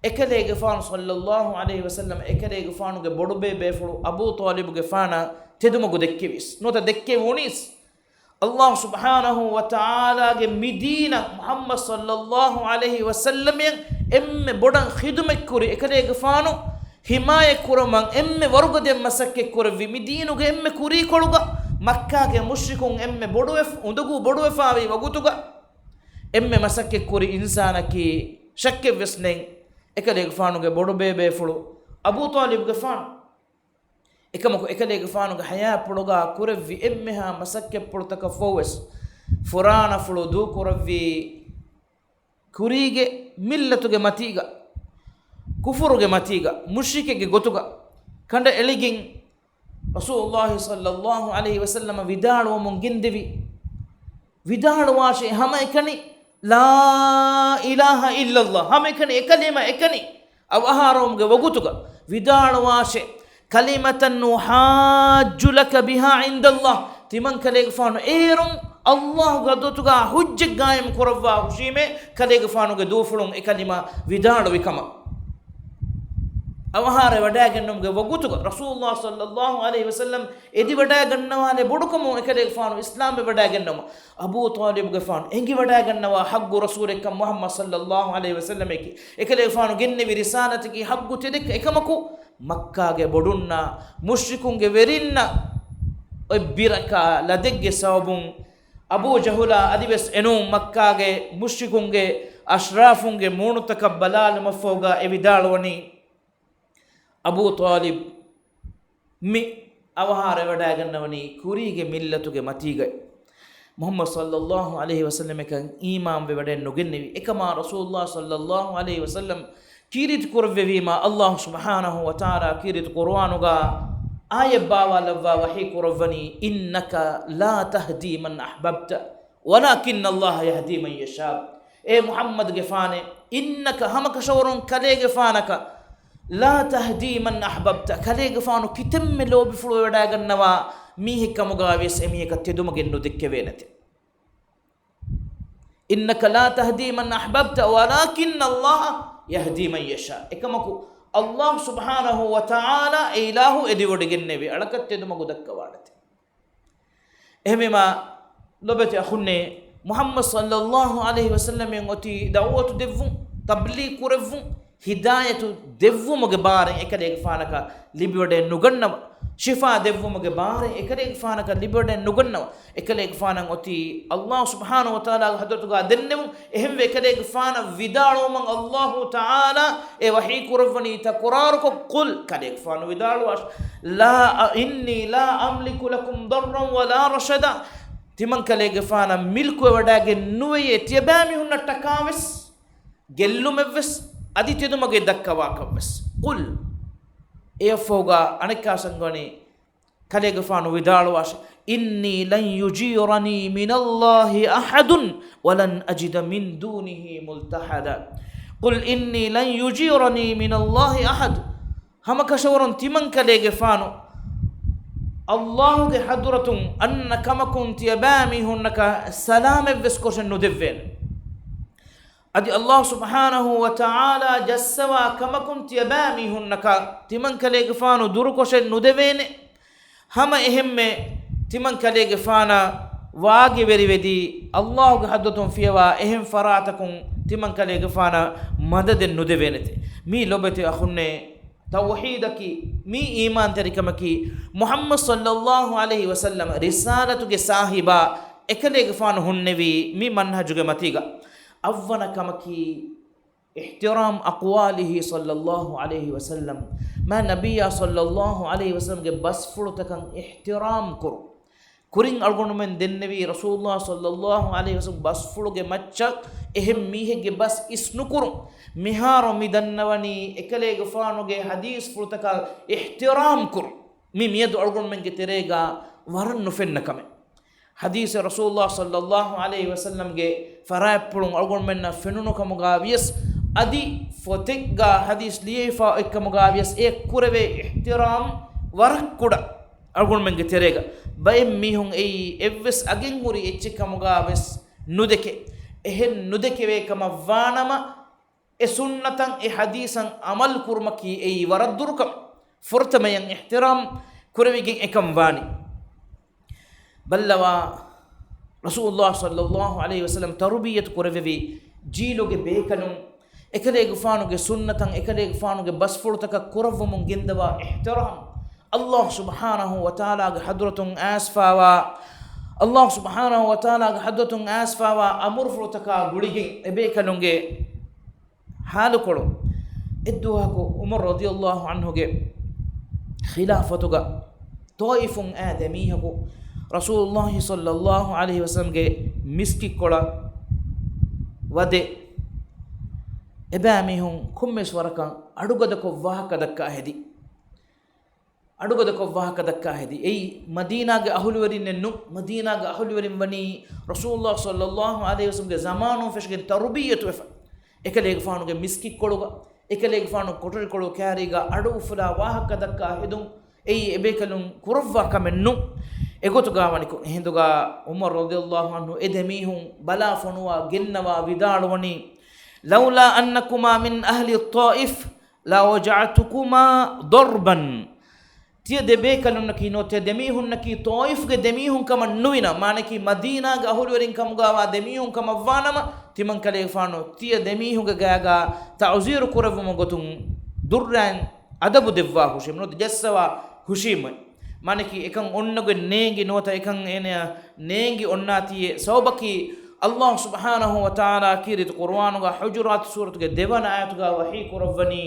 އެކަލޭގެފާނު ޞައްލައްލާހު ޢަލައިހި ވަސައްލަމަ އެކަލޭގެފާނުގެ ބޮޑުބޭބޭފުޅު އަބޫ ޠާލިބުގެފާނަށް ތެދުމަގު ދެއްކެވިޔަސް ނުވަތަ ދެއްކެވުނީސް، އައްލާހު ސުބްޙާނަހު ވަތަޢާލާގެ މި ދީނަށް މުޙައްމަދު ޞައްލައްލާހު ޢަލައިހި ވަސައްލަމައަށް އެންމެ ބޮޑަށް ޚިދުމަތްކުރި އެކަލޭގެފާނު ހިމާޔަތްކުރުމަށް އެންމެ ވަރުގަދައަށް މަސައްކަތްކުރެއްވި މި ދީނުގެ އެންމެ ކުރީކޮޅުގަ މައްކާގެ މުޝްރިކުން އެންމެ ބޮޑުވެފަ-، އުނދަގޫ ބޮޑުވެފާވި ވަގުތުގަ އެންމެ މަސައްކަތްކުރި އިންސާނަކީ ޝައްކެއްވެސް ނެތް އެކަލޭގެފާނުގެ ބޮޑުބޭބޭފުޅު އަބޫ ޠާލިބުގެފާނު. އެކަމަކު އެކަލޭގެފާނުގެ ޙަޔާތްޕުޅުގަ ކުރެއްވި އެންމެހާ މަސައްކަތްޕުޅުތަކަށްފަހުވެސް ފުރާނަފުޅު ދޫކުރެއްވީ ކުރީގެ މިއްލަތުގެ މަތީގަ، ކުފުރުގެ މަތީގަ، މުޝްރިކެއްގެ ގޮތުގަ ކަނޑައެޅިގެން ރަސޫލުﷲ ޞައްލައްލާހު ޢަލައިހި ވަސައްލަމަ ވިދާޅުވަމުން ގެންދެވި، ވިދާޅުވާށޭ ހަމައެކަނި، لا إله إلا الله، ހަމައެކަނި އެކަލިމަ އެކަނި އަވަހާރަވުމުގެ ވަގުތުގަ ވިދާޅުވާށޭ، كلمة أحاج لك بها عند الله، ތިމަން ކަލޭގެފާނު އޭރުން ﷲ ގެ ޙަޟްރަތުގަ ޙުއްޖަތް ގާއިމް ކުރައްވާ ހުށީމޭ، ކަލޭގެފާނުގެ ދޫފުޅުން އެކަލިމަ ވިދާޅުވި ކަމަށް. އަވަހާރަވެވަޑައިގެންނެވުމުގެ ވަގުތުގަ ރަސޫލުﷲ ޞައްލައްލާހު ޢަލައިހި ވަސައްލަމަ އެދިވަޑައިގަންނަވާލެ ބޮޑުކަމުން އެކަލޭގެފާނު އިސްލާމްވެވަޑައިގެންނެވުމަށް އަބޫ ޠާލިބުގެފާނު އެނގިވަޑައިގަންނަވާ ޙައްޤު ރަސޫލެއްކަން މުޙައްމަދު ޞައްލައްލާހު ޢަލައިހި ވަސައްލަމަކީ. އެކަލޭގެފާނު ގެންނެވި ރިސާލަތަކީ ޙައްޤު ތެދެއްކަން. އެކަމަކު މައްކާގެ ބޮޑުންނަށް، މުޝްރިކުންގެ ވެރިންނަށް އޮތް ބިރަކާ ލަދެއްގެ ސަބަބުން އަބޫ ޖަހުލާ އަދިވެސް އެނޫން މައްކާގެ މުޝްރިކުންގެ އަޝްރާފުންގެ މޫނުތަކަށް ބަލާލުމަށްފަހުގަ އެ ވިދާޅުވަނީ، އަބޫ ޠާލިބް މި އަވަހާރަވެވަޑައިގަންނަވަނީ ކުރީގެ މިއްލަތުގެ މަތީގައި. މުޙައްމަދު ޞައްލައްލާހު ޢަލައިހި ވަސައްލަމަކަށް އީމާންވެވަޑައެއް ނުގެންނެވި. އެކަމާ ރަސޫލުﷲ ޞައްލައްލާހު ޢަލައިހި ވަސައްލަމަ ކީރިތި ކުރެއްވެވީމާ، އައްލާހު ސުބްޙާނަހު ވަތަޢާލާ ކީރިތި ޤުރުއާނުގަ އާޔަތް ބާވާލައްވާ ވަޙީ ކުރައްވަނީ، إنك لا تهدي من أحببت ولكن الله يهدي من يشاء. އޭ މުޙައްމަދުގެފާނޭ، إنك، ހަމަކަށަވަރުން ކަލޭގެފާނަކަށް، لا تهدي من أحببت، ކަލޭގެފާނު ކިތަންމެ ލޯބިފުޅުވެވަޑައިގަންނަވާ މީހެއްކަމުގަވިޔަސް އެމީހަކަށް ތެދުމަގެއް ނުދެއްކެވޭނެތެ. إنك لا تهدي من أحببت ولكن الله يهدي من يشاء. އެކަމަކު، އައްލާހު ސުބްޙާނަހު ވަތަޢާލާ އެ އިލާހު އެދިވޮޑިގެންނެވި އަޅަކަށް ތެދުމަގު ދައްކަވާނެތެ. އެހެންވީމާ، ލޮބެތި އަޚުންނޭ، މުޙައްމަދު ޞައްލައްލާހު ޢަލައިހި ވަސައްލަމަށް އޮތީ ދަޢުވަތު ދެއްވުން، ތަބްލީޣު ކުރެއްވުން، ހިދާޔަތު ދެއްވުމުގެ ބާރެއް އެކަލޭގެފާނަކަށް ލިބިވަޑައެއް ނުގަންނަވަ، ޝިފާ ދެއްވުމުގެ ބާރެއް އެކަލޭގެފާނަކަށް ލިބިވަޑައެއް ނުގަންނަވަ. އެކަލޭގެފާނަށް އޮތީ އައްލާހު ސުބްޙާނަހު ވަތަޢާލާގެ ޙަޟްރަތުގަ ދެންނެވުން. އެހެންވެ، އެކަލޭގެފާނަށް ވިދާޅުވުމަށް އައްލާހު ތަޢާލާ އެ ވަޙީ ކުރައްވަނީ ތަކުރާރުކޮށް، قل، ކަލޭގެފާނު ވިދާޅުވާށި، لا، إني لا أملك لكم ضرا ولا رشدا. ތިމަން ކަލޭގެފާނަށް މިލްކުވެވަޑައިގެން ނުވެޔޭ ތިޔަބައިމީހުންނަށް ޓަކާވެސް، ގެއްލުމެއްވެސް، އަދި ތެދުމަގެއް ދައްކަވާކަށްވެސް. قل، އެއަށްފަހުގަ އަނެއްކާވެސް އަންގަވަނީ، ކަލޭގެފާނު ވިދާޅުވާށި، إني لن يجيرني من الله أحد ولن أجد من دونه ملتحدا. قل إني لن يجيرني من الله أحد. ހަމަކަށަވަރުން ތިމަން ކަލޭގެފާނު އައްލާހުގެ ޙަޟްރަތުން އަންނަ ކަމަކުން ތިޔަބައިމީހުންނަކަށް ސަލާމަތްވެސް ކޮށެއް ނުދެއްވޭނެ. އަދި އައްލާހު ސުބްޙާނަހު ވަތަޢާލާ ޖައްސަވާ ކަމަކުން ތިޔަބައިމީހުންނަކަށް ތިމަން ކަލޭގެފާނު ދުރުކޮށެއް ނުދެވޭނެ. ހަމަ އެހެންމެ ތިމަން ކަލޭގެފާނަށް ވާގިވެރިވެދީ، އައްލާހުގެ ޙަޟްރަތުން ފިޔަވާ އެހެން ފަރާތަކުން ތިމަން ކަލޭގެފާނަށް މަދަދެއް ނުދެވޭނެތެ. މީ ލޮބެތި އަޚުންނޭ، ތައުޙީދަކީ، މީ އީމާންތެރިކަމަކީ، މުޙައްމަދު ޞައްލައްލާހު ޢަލައިހި ވަސައްލަމަ ރިސާލަތުގެ ސާހިބާ އެކަލޭގެފާނު ހުންނެވީ މި މަންހަޖުގެ މަތީގަ. އަށްވަނަ ކަމަކީ، احترام أقواله صلى الله عليه وسلم، މާ ނަބިއްޔާ ޞައްލައްލާހު ޢަލައިހި ވަސައްލަމްގެ ބަސްފުޅުތަކަށް އިޙްތިރާމް ކުރުން. ކުރިން އަޅުގަނޑުމެން ދެންނެވީ ރަސޫލުﷲ ޞައްލައްލާހު ޢަލައިހި ވަސައްލަމް ބަސްފުޅުގެ މައްޗަށް އެހެން މީހެއްގެ ބަސް އިސްނުކުރުން. މިހާރު މި ދަންނަވަނީ އެކަލޭގެފާނުގެ ޙަދީޘްފުޅުތަކަށް އިޙްތިރާމް ކުރުން. މި މިއަދު އަޅުގަނޑުމެންގެ ތެރޭގަ ވަރަށް ނުފެންނަ ކަމެއް. ޙަދީޘެއް ރަސޫލުﷲ ޞައްލައްލާހު ޢަލައިހި ވަސައްލަމްގެ ފަރާތްޕުޅުން އަޅުގަނޑުމެންނަށް ފެނުނު ކަމުގަ ވިޔަސް، އަދި ފޮތެއްގަ ޙަދީޘް ލިޔެފަ އޮތް ކަމުގަ ވިޔަސް، އެ ކުރެވޭ އިޙްތިރާމް ވަރަށް ކުޑަ. އަޅުގަނޑުމެންގެ ތެރޭގަ ބައެއް މީހުން އެއީ އެއްވެސް އަގެއް ހުރި އެއްޗެއް ކަމުގަ ވެސް ނުދެކެ. އެހެން ނުދެކެވޭ ކަމަށް ވާނަމަ، އެ ސުންނަތަށް އެ ޙަދީޘަށް ޢަމަލު ކުރުމަކީ އެއީ ވަރަށް ދުރުކަމެއް. ފުރަތަމަޔަށް އިޙްތިރާމް ކުރެވިގެން އެކަން ވާނީ. ބައްލަވާ، ރަސޫލުﷲ ޞައްލައްލާހު ޢަލައިހި ވަސައްލަމް ތަރުބިޔަތު ކުރެވެވި ޖީލުގެ ބޭކަލުން، އެކަލޭގެފާނުގެ ސުންނަތަށް އެކަލޭގެފާނުގެ ބަސްފުޅުތަކަށް ކުރައްވަމުން ގެންދަވާ އިޙްތިރާމް، ﷲ ސުބްޙާނަހު ވަތަޢާލާގެ ޙަޟްރަތުން އައިސްފާވާ، ﷲ ސުބްޙާނަހު ވަތަޢާލާގެ ޙަޟްރަތުން އައިސްފާވާ އަމުރުފުޅުތަކާ ގުޅިގެން އެބޭކަލުންގެ ޙާލުކޮޅު އެއްދުވަހަކު ޢުމަރު ރަޟިޔައްލާހު ޢަންހުގެ ޚިލާފަތުގަ ޠާއިފުން އާ ދެމީހަކު ރަސޫލުﷲ ޞައްލައްލާހު ޢަލައިހި ވަސައްލަމްގެ މިސްކިތްކޮޅަށް ވަދެ، އެބައިމީހުން ކޮންމެސް ވަރަކަށް އަޑުގަދަކޮށް ވާހަކަ ދައްކާ ހެދި. އަޑުގަދަކޮށް ވާހަކަ ދައްކާ ހެދި. އެއީ މަދީނާގެ އަހުލުވެރިންނެއް ނޫން. މަދީނާގެ އަހުލުވެރިން ވަނީ ރަސޫލުﷲ ޞައްލައްލާހު ޢަލައިހި ވަސައްލަމްގެ ޒަމާނުން ފެށިގެން ތަރުބިއްޔަތުވެފަ، އެކަލޭގެފާނުގެ މިސްކިތްކޮޅުގަ، އެކަލޭގެފާނު ކޮޓަރިކޮޅު ކައިރީގަ އަޑު އުފުލާ ވާހަކަ ދައްކާ ހެދުން އެއީ އެބޭކަލުން ކުރައްވާ ކަމެއް ނޫން. އެގޮތުގަ ވަނިކޮށް، އެހިނދުގަ ޢުމަރު ރަޟިޔައްލާހު ޢަންހު އެ ދެމީހުން ބަލާ ފޮނުވާ ގެންނަވާ ވިދާޅުވަނީ، لولا أنكما من أهل الطائف لوجعتكما ضربا. ތިޔަ ދެ ބޭކަލުންނަކީ ނުވަތަ ދެމީހުންނަކީ ޠާއިފުގެ ދެމީހުން ކަމަށް ނުވިނަމަ، މާނައަކީ މަދީނާގެ އަހުލުވެރިން ކަމުގަވާ ދެމީހުން ކަމަށްވާނަމަ، ތިމަން ކަލޭގެފާނު ތިޔަ ދެމީހުންގެ ގަޔަގަ ތަޢުޒީރު ކުރެއްވުމުގެ ގޮތުން ދުއްރައިން އަދަބު ދެއްވާ ހުށީމެ، ނުވަތަ ޖައްސަވާ ހުށީމެ. މާނައަކީ އެކަން އޮންނަގޮތް ނޭނގި ނުވަތަ އެކަން އޭނަޔަށް ނޭނގި އޮންނާތީއޭ ސަބަބަކީ، ﷲ ސުބްޙާނަހު ވަތަޢާލާ ކީރިތި ޤުރުއާނުގަ ޙުޖުރާތު ސޫރަތުގެ ދެވަނަ އާޔަތުގަ ވަޙީ ކުރައްވަނީ،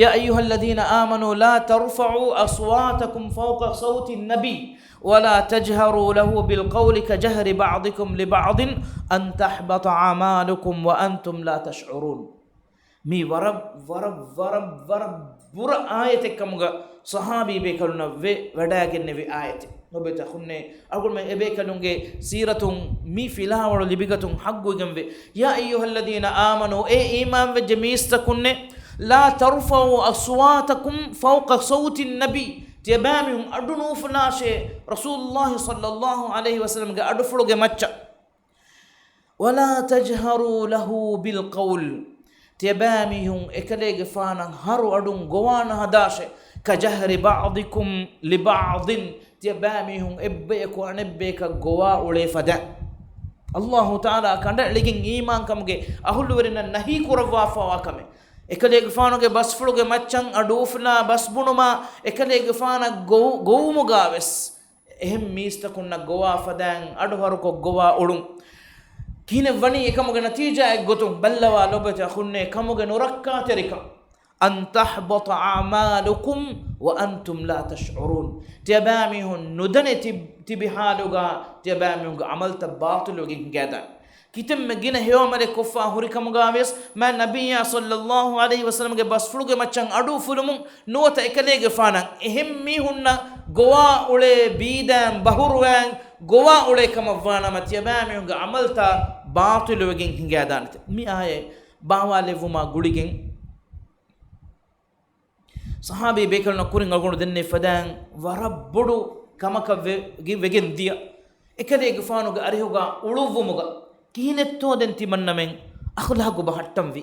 يا أيها الذين آمنوا لا ترفعوا أصواتكم فوق صوت النبي ولا تجهروا له بالقول كجهر بعضكم لبعض أن تحبط أعمالكم وأنتم لا تشعرون. މީ ވަރަށް، ވަރަށް، ވަރަށް، ވަރަށް ބުރަ އާޔަތެއް ކަމުގަ ޞަޙާބީ ބޭކަލުންނަށް ވެ ވަޑައިގެންނެވި އާޔަތެއް. ލޮބުވެތި އަޚުންނޭ، އަޅުގަނޑުމެން އެބޭކަލުންގެ ސީރަތުން މި ފިލާވަޅު ލިބިގަތުން ޙައްގުވެގެންވޭ. يا أيها الذين آمنوا، އޭ އީމާންވެއްޖެ މީސްތަކުންނޭ، لا ترفعوا أصواتكم فوق صوت النبي، ތިޔަބައިމީހުން އަޑު ނޫފުލާށޭ ރަސޫލުﷲ ޞައްލަﷲ ޢަލައިހި ވަސައްލަމްގެ އަޑުފުޅުގެ މައްޗަށް. ولا تجهروا له بالقول، ތިޔަބައިމީހުން އެކަލޭގެފާނަށް ހަރު އަޑުން ގޮވާ ނަހަދާށޭ. كجهر بعضكم لبعض، ތިޔަބައިމީހުން އެއްބަޔަކު އަނެއްބަޔަކަށް ގޮވާ އުޅޭ ފަދަ. ﷲ ތަޢާލާ ކަނޑައެޅިގެން އީމާންކަމުގެ އަހުލުވެރިންނަށް ނަހީ ކުރައްވާފަވާ ކަމެއް. އެކަލޭގެފާނުގެ ބަސްފުޅުގެ މައްޗަށް އަޑުއުފުލާ ބަސްބުނުމާ، އެކަލޭގެފާނަށް ގޮވު-، ގޮވުމުގާވެސް އެހެން މީސްތަކުންނަށް ގޮވާ ފަދައިން އަޑުހަރުކޮށް ގޮވާ އުޅުން. ކިހިނެއް ވަނީ އެކަމުގެ ނަތީޖާއެއް ގޮތުން؟ ބައްލަވާ ލޮބުވެތި އަޚުންނޭ، ކަމުގެ ނުރައްކާތެރިކަން. أن تحبط أعمالكم وأنتم لا تشعرون. ތިޔަބައިމީހުން ނުދަނެ ތި-، ތިބި ޙާލުގަ ތިޔަބައިމީހުންގެ ޢަމަލުތައް ބާޠިލުވެގެން ހިނގައިދާނެ. ކިތަންމެ ގިނަ ހެޔޮޢަމަލެއް ކޮށްފާ ހުރިކަމުގާވެސް، މާތް ނަބިއްޔާ ޞައްލަﷲ ޢަލައިހި ވަސައްލަމްގެ ބަސްފުޅުގެ މައްޗަށް އަޑު އުފުލުމުން ނުވަތަ އެކަލޭގެފާނަށް އެހެން މީހުންނަށް ގޮވާ އުޅޭ ބީދައިން ބަހުރުވައިން ގޮވާ އުޅޭ ކަމަށްވާނަމަ، ތިޔަބައިމީހުންގެ ޢަމަލުތައް ބާޠިލުވެގެން ހިނގައިދާނެތެ. މި އާޔަތް ބާވާލެއްވުމާ ގުޅިގެން، ޞަޙާބީ ބޭކަލުންނަށް ކުރިން އަޅުގަނޑު ދެންނެވި ފަދައިން ވަރަށް ބޮޑު ކަމަކަށް ވެ-، ވެގެން ދިޔަ. އެކަލޭގެފާނުގެ އަރިހުގަ އުޅުއްވުމުގަ ކިހިނެއްތޯ ދެން ތިމަންނަމެން އަޚްލާޤު ބަހައްޓަންވީ؟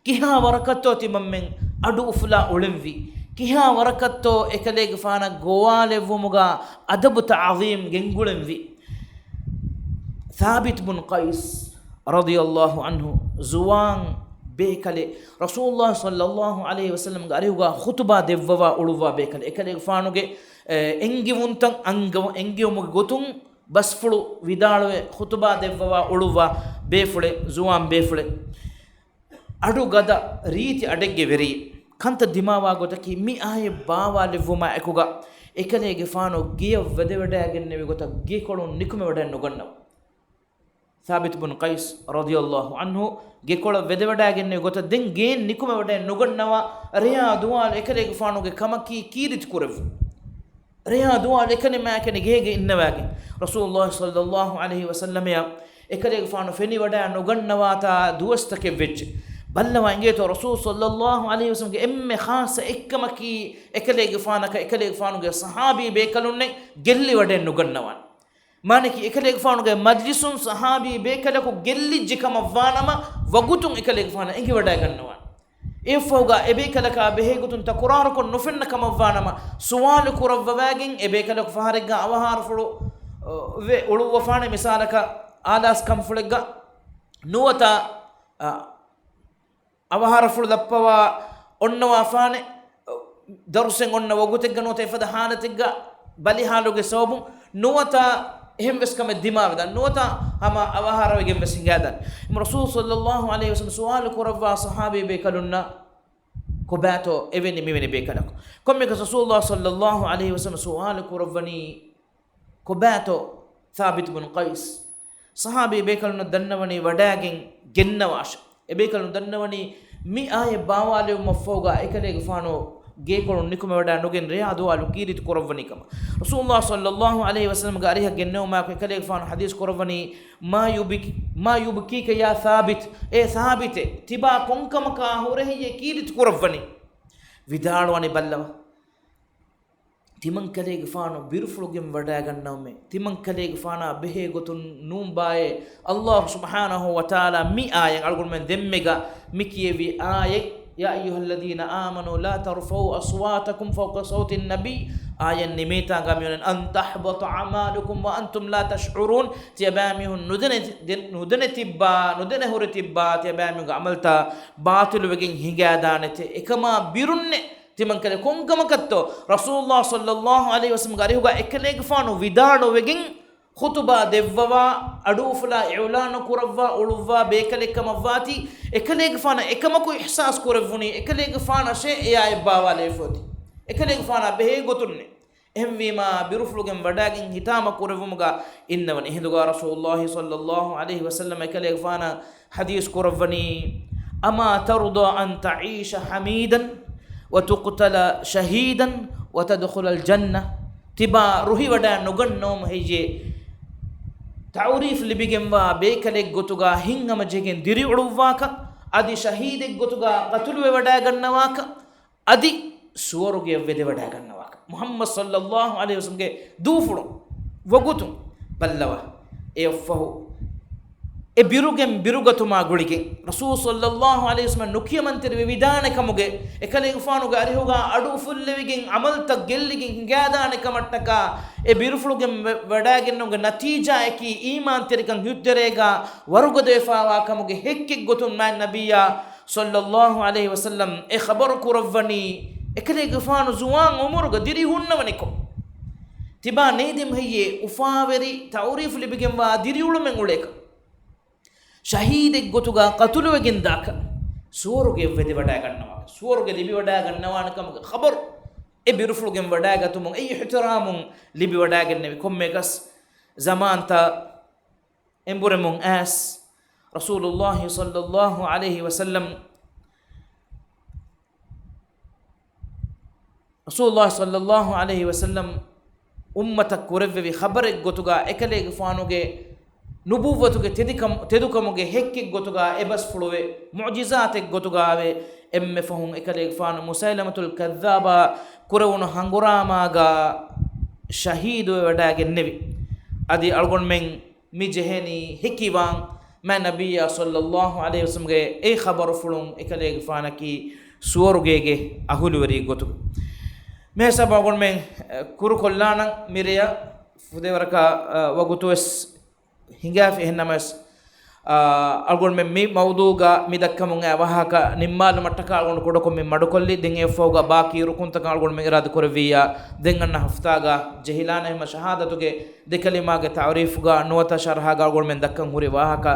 ކިހާ ވަރަކަށްތޯ ތިމަންމެން އަޑު އުފުލާ އުޅެންވީ؟ ކިހާ ވަރަކަށްތޯ އެކަލޭގެފާނަށް ގޮވާލެއްވުމުގަ އަދަބު ތަޢުޒީމް ގެންގުޅެންވީ؟ ޘާބިތު ބުން ޤައިސް ރަޟިޔަﷲ ޢަންހު ޒުވާން ބޭކަލެއް، ރަސޫލުﷲ ޞައްލަﷲ ޢަލައިހި ވަސައްލަމްގެ އަރިހުގަ ޚުތުބާ ދެއްވަވާ އުޅުއްވާ ބޭކަލެއް. އެކަލޭގެފާނުގެ، އެ، އެންގިވުންތައް އަންގަ-، އެންގިވުމުގެ ގޮތުން ބަސްފުޅު ވިދާޅުވެ ޚުތުބާ ދެއްވަވާ އުޅުއްވާ ބޭފުޅެއް، ޒުވާން ބޭފުޅެއް. އަޑު ގަދަ ރީތި އަޑެއްގެ ވެރިއެއް. ކަންތައް ދިމާވާ ގޮތަކީ، މި އާޔަތް ބާވާލެއްވުމާ އެކުގަ އެކަލޭގެފާނު ގެޔަށް ވެދެވަޑައިގެންނެވި ގޮތަށް ގޭކޮޅުން ނިކުމެވަޑައެއް ނުގަންނަވާ. ޘާބިތު ބުން ޤައިސް ރަޟިޔަﷲ ޢަންހު ގެކޮޅަށް ވެދެވަޑައިގެންނެވި ގޮތަށް ދެން ގޭން ނިކުމެވަޑައެއް ނުގަންނަވާ. ރެޔާ ދުވާލު އެކަލޭގެފާނުގެ ކަމަކީ ކީރިތި ކުރެއްވުން. ރެޔާ ދުވާލު އެކަނި މާ އެކަނި ގޭގަ އިންނަވާގެން، ރަސޫލުﷲ ޞައްލަﷲ ޢަލައިހި ވަސައްލަމަޔަށް އެކަލޭގެފާނު ފެނިވަޑައި ނުގަންނަވާތާ ދުވަސްތަކެއް ވެއްޖެ. ބައްލަވާ އިނގޭތޯ، ރަސޫލު ޞައްލަﷲ ޢަލައިހި ވަސައްލަމްގެ އެންމެ ޚާއްޞަ އެއްކަމަކީ އެކަލޭގެފާނަކަށް އެކަލޭގެފާނުގެ ޞަޙާބީ ބޭކަލުންނެއް ގެއްލިވަޑައެއް ނުގަންނަވާނެ. މާނައަކީ، އެކަލޭގެފާނުގެ މަޖްލިސުން ޞަޙާބީ ބޭކަލަކު ގެއްލިއްޖެ ކަމަށްވާނަމަ، ވަގުތުން އެކަލޭގެފާނަށް އެނގިވަޑައިގަންނަވާނެ. އެއަށްފަހުގަ އެބޭކަލަކާ ބެހޭގޮތުން ތަކުރާރުކޮށް ނުފެންނަ ކަމަށްވާނަމަ، ސުވާލު ކުރައްވަވާގެން އެބޭކަލަކު ފަހަރެއްގަ އަވަހާރަފުޅު، އަ، ވެ އުޅުއްވަފާނެ. މިސާލަކަށް، އާލާސް ކަންފުޅެއްގަ ނުވަތަ، އަ، އަވަހާރަފުޅު ލައްޕަވާ އޮންނަވާފާނެ، ދަރުސެއް އޮންނަ ވަގުތެއްގަ ނުވަތަ އެފަދަ ހާލަތެއްގަ ބަލިހާލުގެ ސަބަބުން ނުވަތަ އެހެން ވެސް ކަމެއް ދިމާވެދާނެ، ނުވަތަ ހަމަ އަވަހާރަވެގެން ވެސް ހިނގާދާނެ. އެހެން ރަސޫލު ޞައްލަﷲ ޢަލައިހި ވަސައްލަމް ސުވާލު ކުރައްވާ ޞަޙާބީ ބޭކަލުންނަށް ކޮބާތޯ އެވެނި މިވެނި ބޭކަލަކު؟ ކޮންމެއަކަސް ރަސޫލު ޞައްލަﷲ ޢަލައިހި ވަސައްލަމް ސުވާލު ކުރައްވަނީ ކޮބާތޯ؟ ޘާބިތު ބުން ޤައިސް ޞަޙާބީ ބޭކަލުންނަށް ދަންނަވަނީ ވަޑައިގެން ގެންނަވާށޭ. އެބޭކަލުން ދަންނަވަނީ މި އާޔަތް ބާވާލެވުމަށްފަހުގަ އެކަލޭގެފާނު ގޭކޮޅުން ނިކުމެވަޑައި ނުގެން ރެޔާ ދުވާލު ކީރިތި ކުރައްވަނީ ކަމަށް. ރަސޫލު ޞައްލަﷲ ޢަލައިހި ވަސައްލަމްގެ އަރިހަށް ގެންނެވުމާއެކު އެކަލޭގެފާނު ޙަދީޘް ކުރައްވަނީ، "ما يبك-، ما يبكيك يا ثابت، އޭ ޘާބިތޭ، ތިބާ ކޮންކަމަކާ ހުރެހިއްޔޭ ކީރިތި ކުރައްވަނީ؟" ވިދާޅުވަނީ ބައްލަވާ. ތިމަންކަލޭގެފާނު ބިރުފުޅުގެން ވަޑައިގަންނަވަމޭ. ތިމަންކަލޭގެފާނާ ބެހޭ ގޮތުން ނޫންބާއޭ. ﷲ ސުބްޙާނަހޫ ވަތަޢާލާ މި އާޔަތް އަޅުގަނޑުމެން ދެންމެގަ މި ކިޔެވި އާޔަތް، "يا أيها الذين آمنوا لا ترفعوا أصواتكم فوق صوت النبي" އާޔަތް ނިމޭތާގަ މިއޮންނަން، "أن تحبط أعمالكم وأنتم لا تشعرون" ތިޔަބައިމީހުން ނުދެނެ-، ދެ-، ނުދެނެ ތިއްބާ، ނުދެނެ ހުރެ ތިއްބާ، ތިޔަބައިމީހުންގެ ޢަމަލުތައް ބާޠިލުވެގެން ހިނގާދާނެތެ. އެކަމާ ބިރުންނެ ތިމަންކަލޭ ކޮންކަމަކަށްތޯ ރަސޫލުﷲ ޞައްލަﷲ ޢަލައިހި ވަސައްލަމްގެ އަރިހުގަ އެކަލޭގެފާނު ވިދާޅުވެގެން ޚުތުބާ ދެއްވަވާ، އަޑުއުފުލާ އިޢުލާނު ކުރައްވާ އުޅުއްވާ ބޭކަލެއް ކަމަށްވާތީ، އެކަލޭގެފާނަށް އެކަމަކު އިޙްސާސް ކުރެއްވުނީ، އެކަލޭގެފާނަށޭ އެއާއެއް ބާވާލެވިފަ އޮތީ. އެކަލޭގެފާނާ ބެހޭ ގޮތުންނެ. އެހެންވީމާ، ބިރުފުޅުގެން ވަޑައިގެން ހިތާމަ ކުރެއްވުމުގަ އިންނަވަނީ. އެހިނދުގަ ރަސޫލުﷲ ޞައްލަﷲ ޢަލައިހި ވަސައްލަމް އެކަލޭގެފާނަށް ޙަދީޘް ކުރައްވަނީ، أما ترضى أن تعيش حميدا وتقتل شهيدا وتدخل الجنة؟ ތިބާ ރުހިވަޑައި ނުގަންނަވަމު ހެއްޔޭ؟ ތަޢުރީފް ލިބިގެންވާ ބޭކަލެއް ގޮތުގަ ހިތްހަމަޖެހިގެން ދިރިއުޅުއްވާކަށް، އަދި ޝަހީދެއް ގޮތުގަ ޤަތުލުވެވަޑައިގަންނަވާކަށް، އަދި ސުވަރުގެއަށް ވެދެވަޑައިގަންނަވާކަށް. މުޙައްމަދު ޞައްލައްލާހު ޢަލައިހި ވަސައްލަމްގެ ދޫފުޅު ވަގުތު ބައްލަވާ. އެއަށްފަހު އެ ބިރުގެން ބިރުގަތުމާ ގުޅިގެން، ރަސޫލު ޞައްލައްލާހު ޢަލައިހި ވަސައްލަމަށް ނުކިޔަމަންތެރިވެވިދާނެ ކަމުގެ، އެކަލޭގެފާނުގެ އަރިހުގަ އަޑު އުފުއްލެވިގެން، ޢަމަލުތައް ގެއްލިގެން ހިނގާދާނެ ކަމަށްޓަކާ، އެ ބިރުފުޅުގެން ވެ-، ވަޑައިގެންނެވުމުގެ ނަތީޖާއަކީ، އީމާންތެރިކަން ހިތުތެރޭގަ ވަރުގަދަވެފާވާ ކަމުގެ ހެއްކެއް ގޮތުން މާތް ނަބިއްޔާ ޞައްލައްލާހު ޢަލައިހި ވަސައްލަމް އެ ޚަބަރު ކުރައްވަނީ، އެކަލޭގެފާނު ޒުވާން ޢުމުރުގަ ދިރި ހުންނަވަނިކޮށް، ތިބާ ނޭދެމު ހެއްޔޭ އުފާވެރި ތަޢުރީފު ލިބިގެންވާ ދިރިއުޅުމެއް އުޅޭކަށް؟ ޝަހީދެއް ގޮތުގަ ޤަތުލުވެގެންދާކަށް، ސުވަރުގެ ވެދެވަޑައިގަންނަވާ، ސުވަރުގެ ލިބިވަޑައިގަންނަވާނެ ކަމުގެ ޚަބަރު އެ ބިރުފުޅުގެން ވަޑައިގަތުމުން އެއީ އިޙްތިރާމުން ލިބިވަޑައިގެންނެވި. ކޮންމެއަކަސް ޒަމާންތައް އެނބުރެމުން އައިސް، ރަސޫލުﷲ ޞައްލައްލާހު ޢަލައިހި ވަސައްލަމް، ރަސޫލުﷲ ޞައްލައްލާހު ޢަލައިހި ވަސައްލަމް އުއްމަތަށް ކުރެއްވެވި ޚަބަރެއް ގޮތުގަ އެކަލޭގެފާނުގެ ނުބުއްވަތުގެ ތެދިކަމު-، ތެދުކަމުގެ ހެއްކެއް ގޮތުގަ އެބަސްފުޅުވެ، މުޢުޖިޒާތެއް ގޮތުގައެވެ. އެންމެ ފަހުން އެކަލޭގެފާނު މުސައިލަމަތުލް ކައްޛާބާ ކުރެވުނު ހަނގުރާމާގަ ޝަހީދުވެވަޑައިގެންނެވި. އަދި އަޅުގަނޑުމެން މި ޖެހެނީ ހެކިވާން މާތް ނަބިއްޔާ ޞައްލައްލާހު ޢަލައިހި ވަސައްލަމްގެ އެ ޚަބަރުފުޅުން އެކަލޭގެފާނަކީ ސުވަރުގޭގެ އަހުލުވެރިއެއް ގޮތުގަ. މިހިސާބަށް އަޅުގަނޑުމެން ކުރުކޮށްލާނަން މިރެޔަށް ފުދޭވަރަކަށް ވަގުތުވެސް ހިނގާފި. އެހެންނަމަވެސް، އާ، އަޅުގަނޑުމެން މި މައުޟޫގަ މި ދައްކަމުން އައި ވާހަކަ ނިންމާލުމަށްޓަކާ އަޅުގަނޑު ކުޑަކޮށް މި މަޑުކޮށްލި. ދެން އެއަށްފަހުގަ ބާކީ ރުކުންތަކަށް އަޅުގަނޑުމެން އިރާދަ ކުރެއްވިއްޔާ، ދެން އަންނަ ހަފްތާގަ ޖެހިލާނެ. އެހެންމަ ޝަހާދަތުގެ ދެކަލިމާގެ ތަޢުރީފުގަ ނުވަތަ ޝަރަޙަގަ އަޅުގަނޑުމެން ދައްކަން ހުރި ވާހަކަ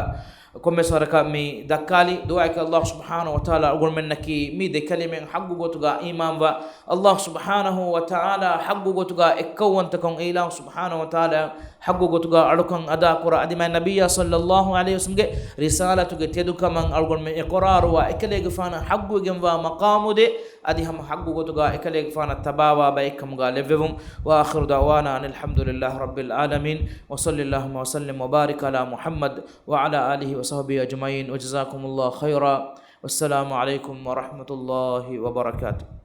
ކޮންމެސް ވަރަކަށް މި ދައްކާލި. ދުޢާއަކީ ﷲ ސުބްޙާނަހޫ ވަތަޢާލާ އަޅުގަނޑުމެންނަކީ މި ދެކަލިމައިން ޙައްޤު ގޮތުގަ އީމާންވާ، ﷲ ސުބްޙާނަހޫ ވަތަޢާލާ ޙައްޤު ގޮތުގަ އެއްކައުވަންތަކަށް، އިލާހު ސުބްޙާނަހޫ ވަތަޢާލާ ޙައްޤު ގޮތުގަ އަޅުކަން އަދާކުރާ، އަދި މާތް ނަބިއްޔާ ޞައްލައްލާހު ޢަލައިހި ވަސައްލަމްގެ ރިސާލަތުގެ ތެދުކަމަށް އަޅުގަނޑުމެން އިޤުރާރުވާ، އެކަލޭގެފާނަށް ޙައްޤުވެގެންވާ މަޤާމުދޭ، އަދި ހަމަ ޙައްޤު ގޮތުގަ އެކަލޭގެފާނަށް ތަބާވާ ބައެއްކަމުގަ ލެއްވެވުން. وآخر دعوانا أن الحمد لله رب العالمين، وصل اللهم وسلم وبارك على محمد وعلى آله وصحبه أجمعين، وجزاكم الله خيرا، والسلام عليكم ورحمة الله وبركاته.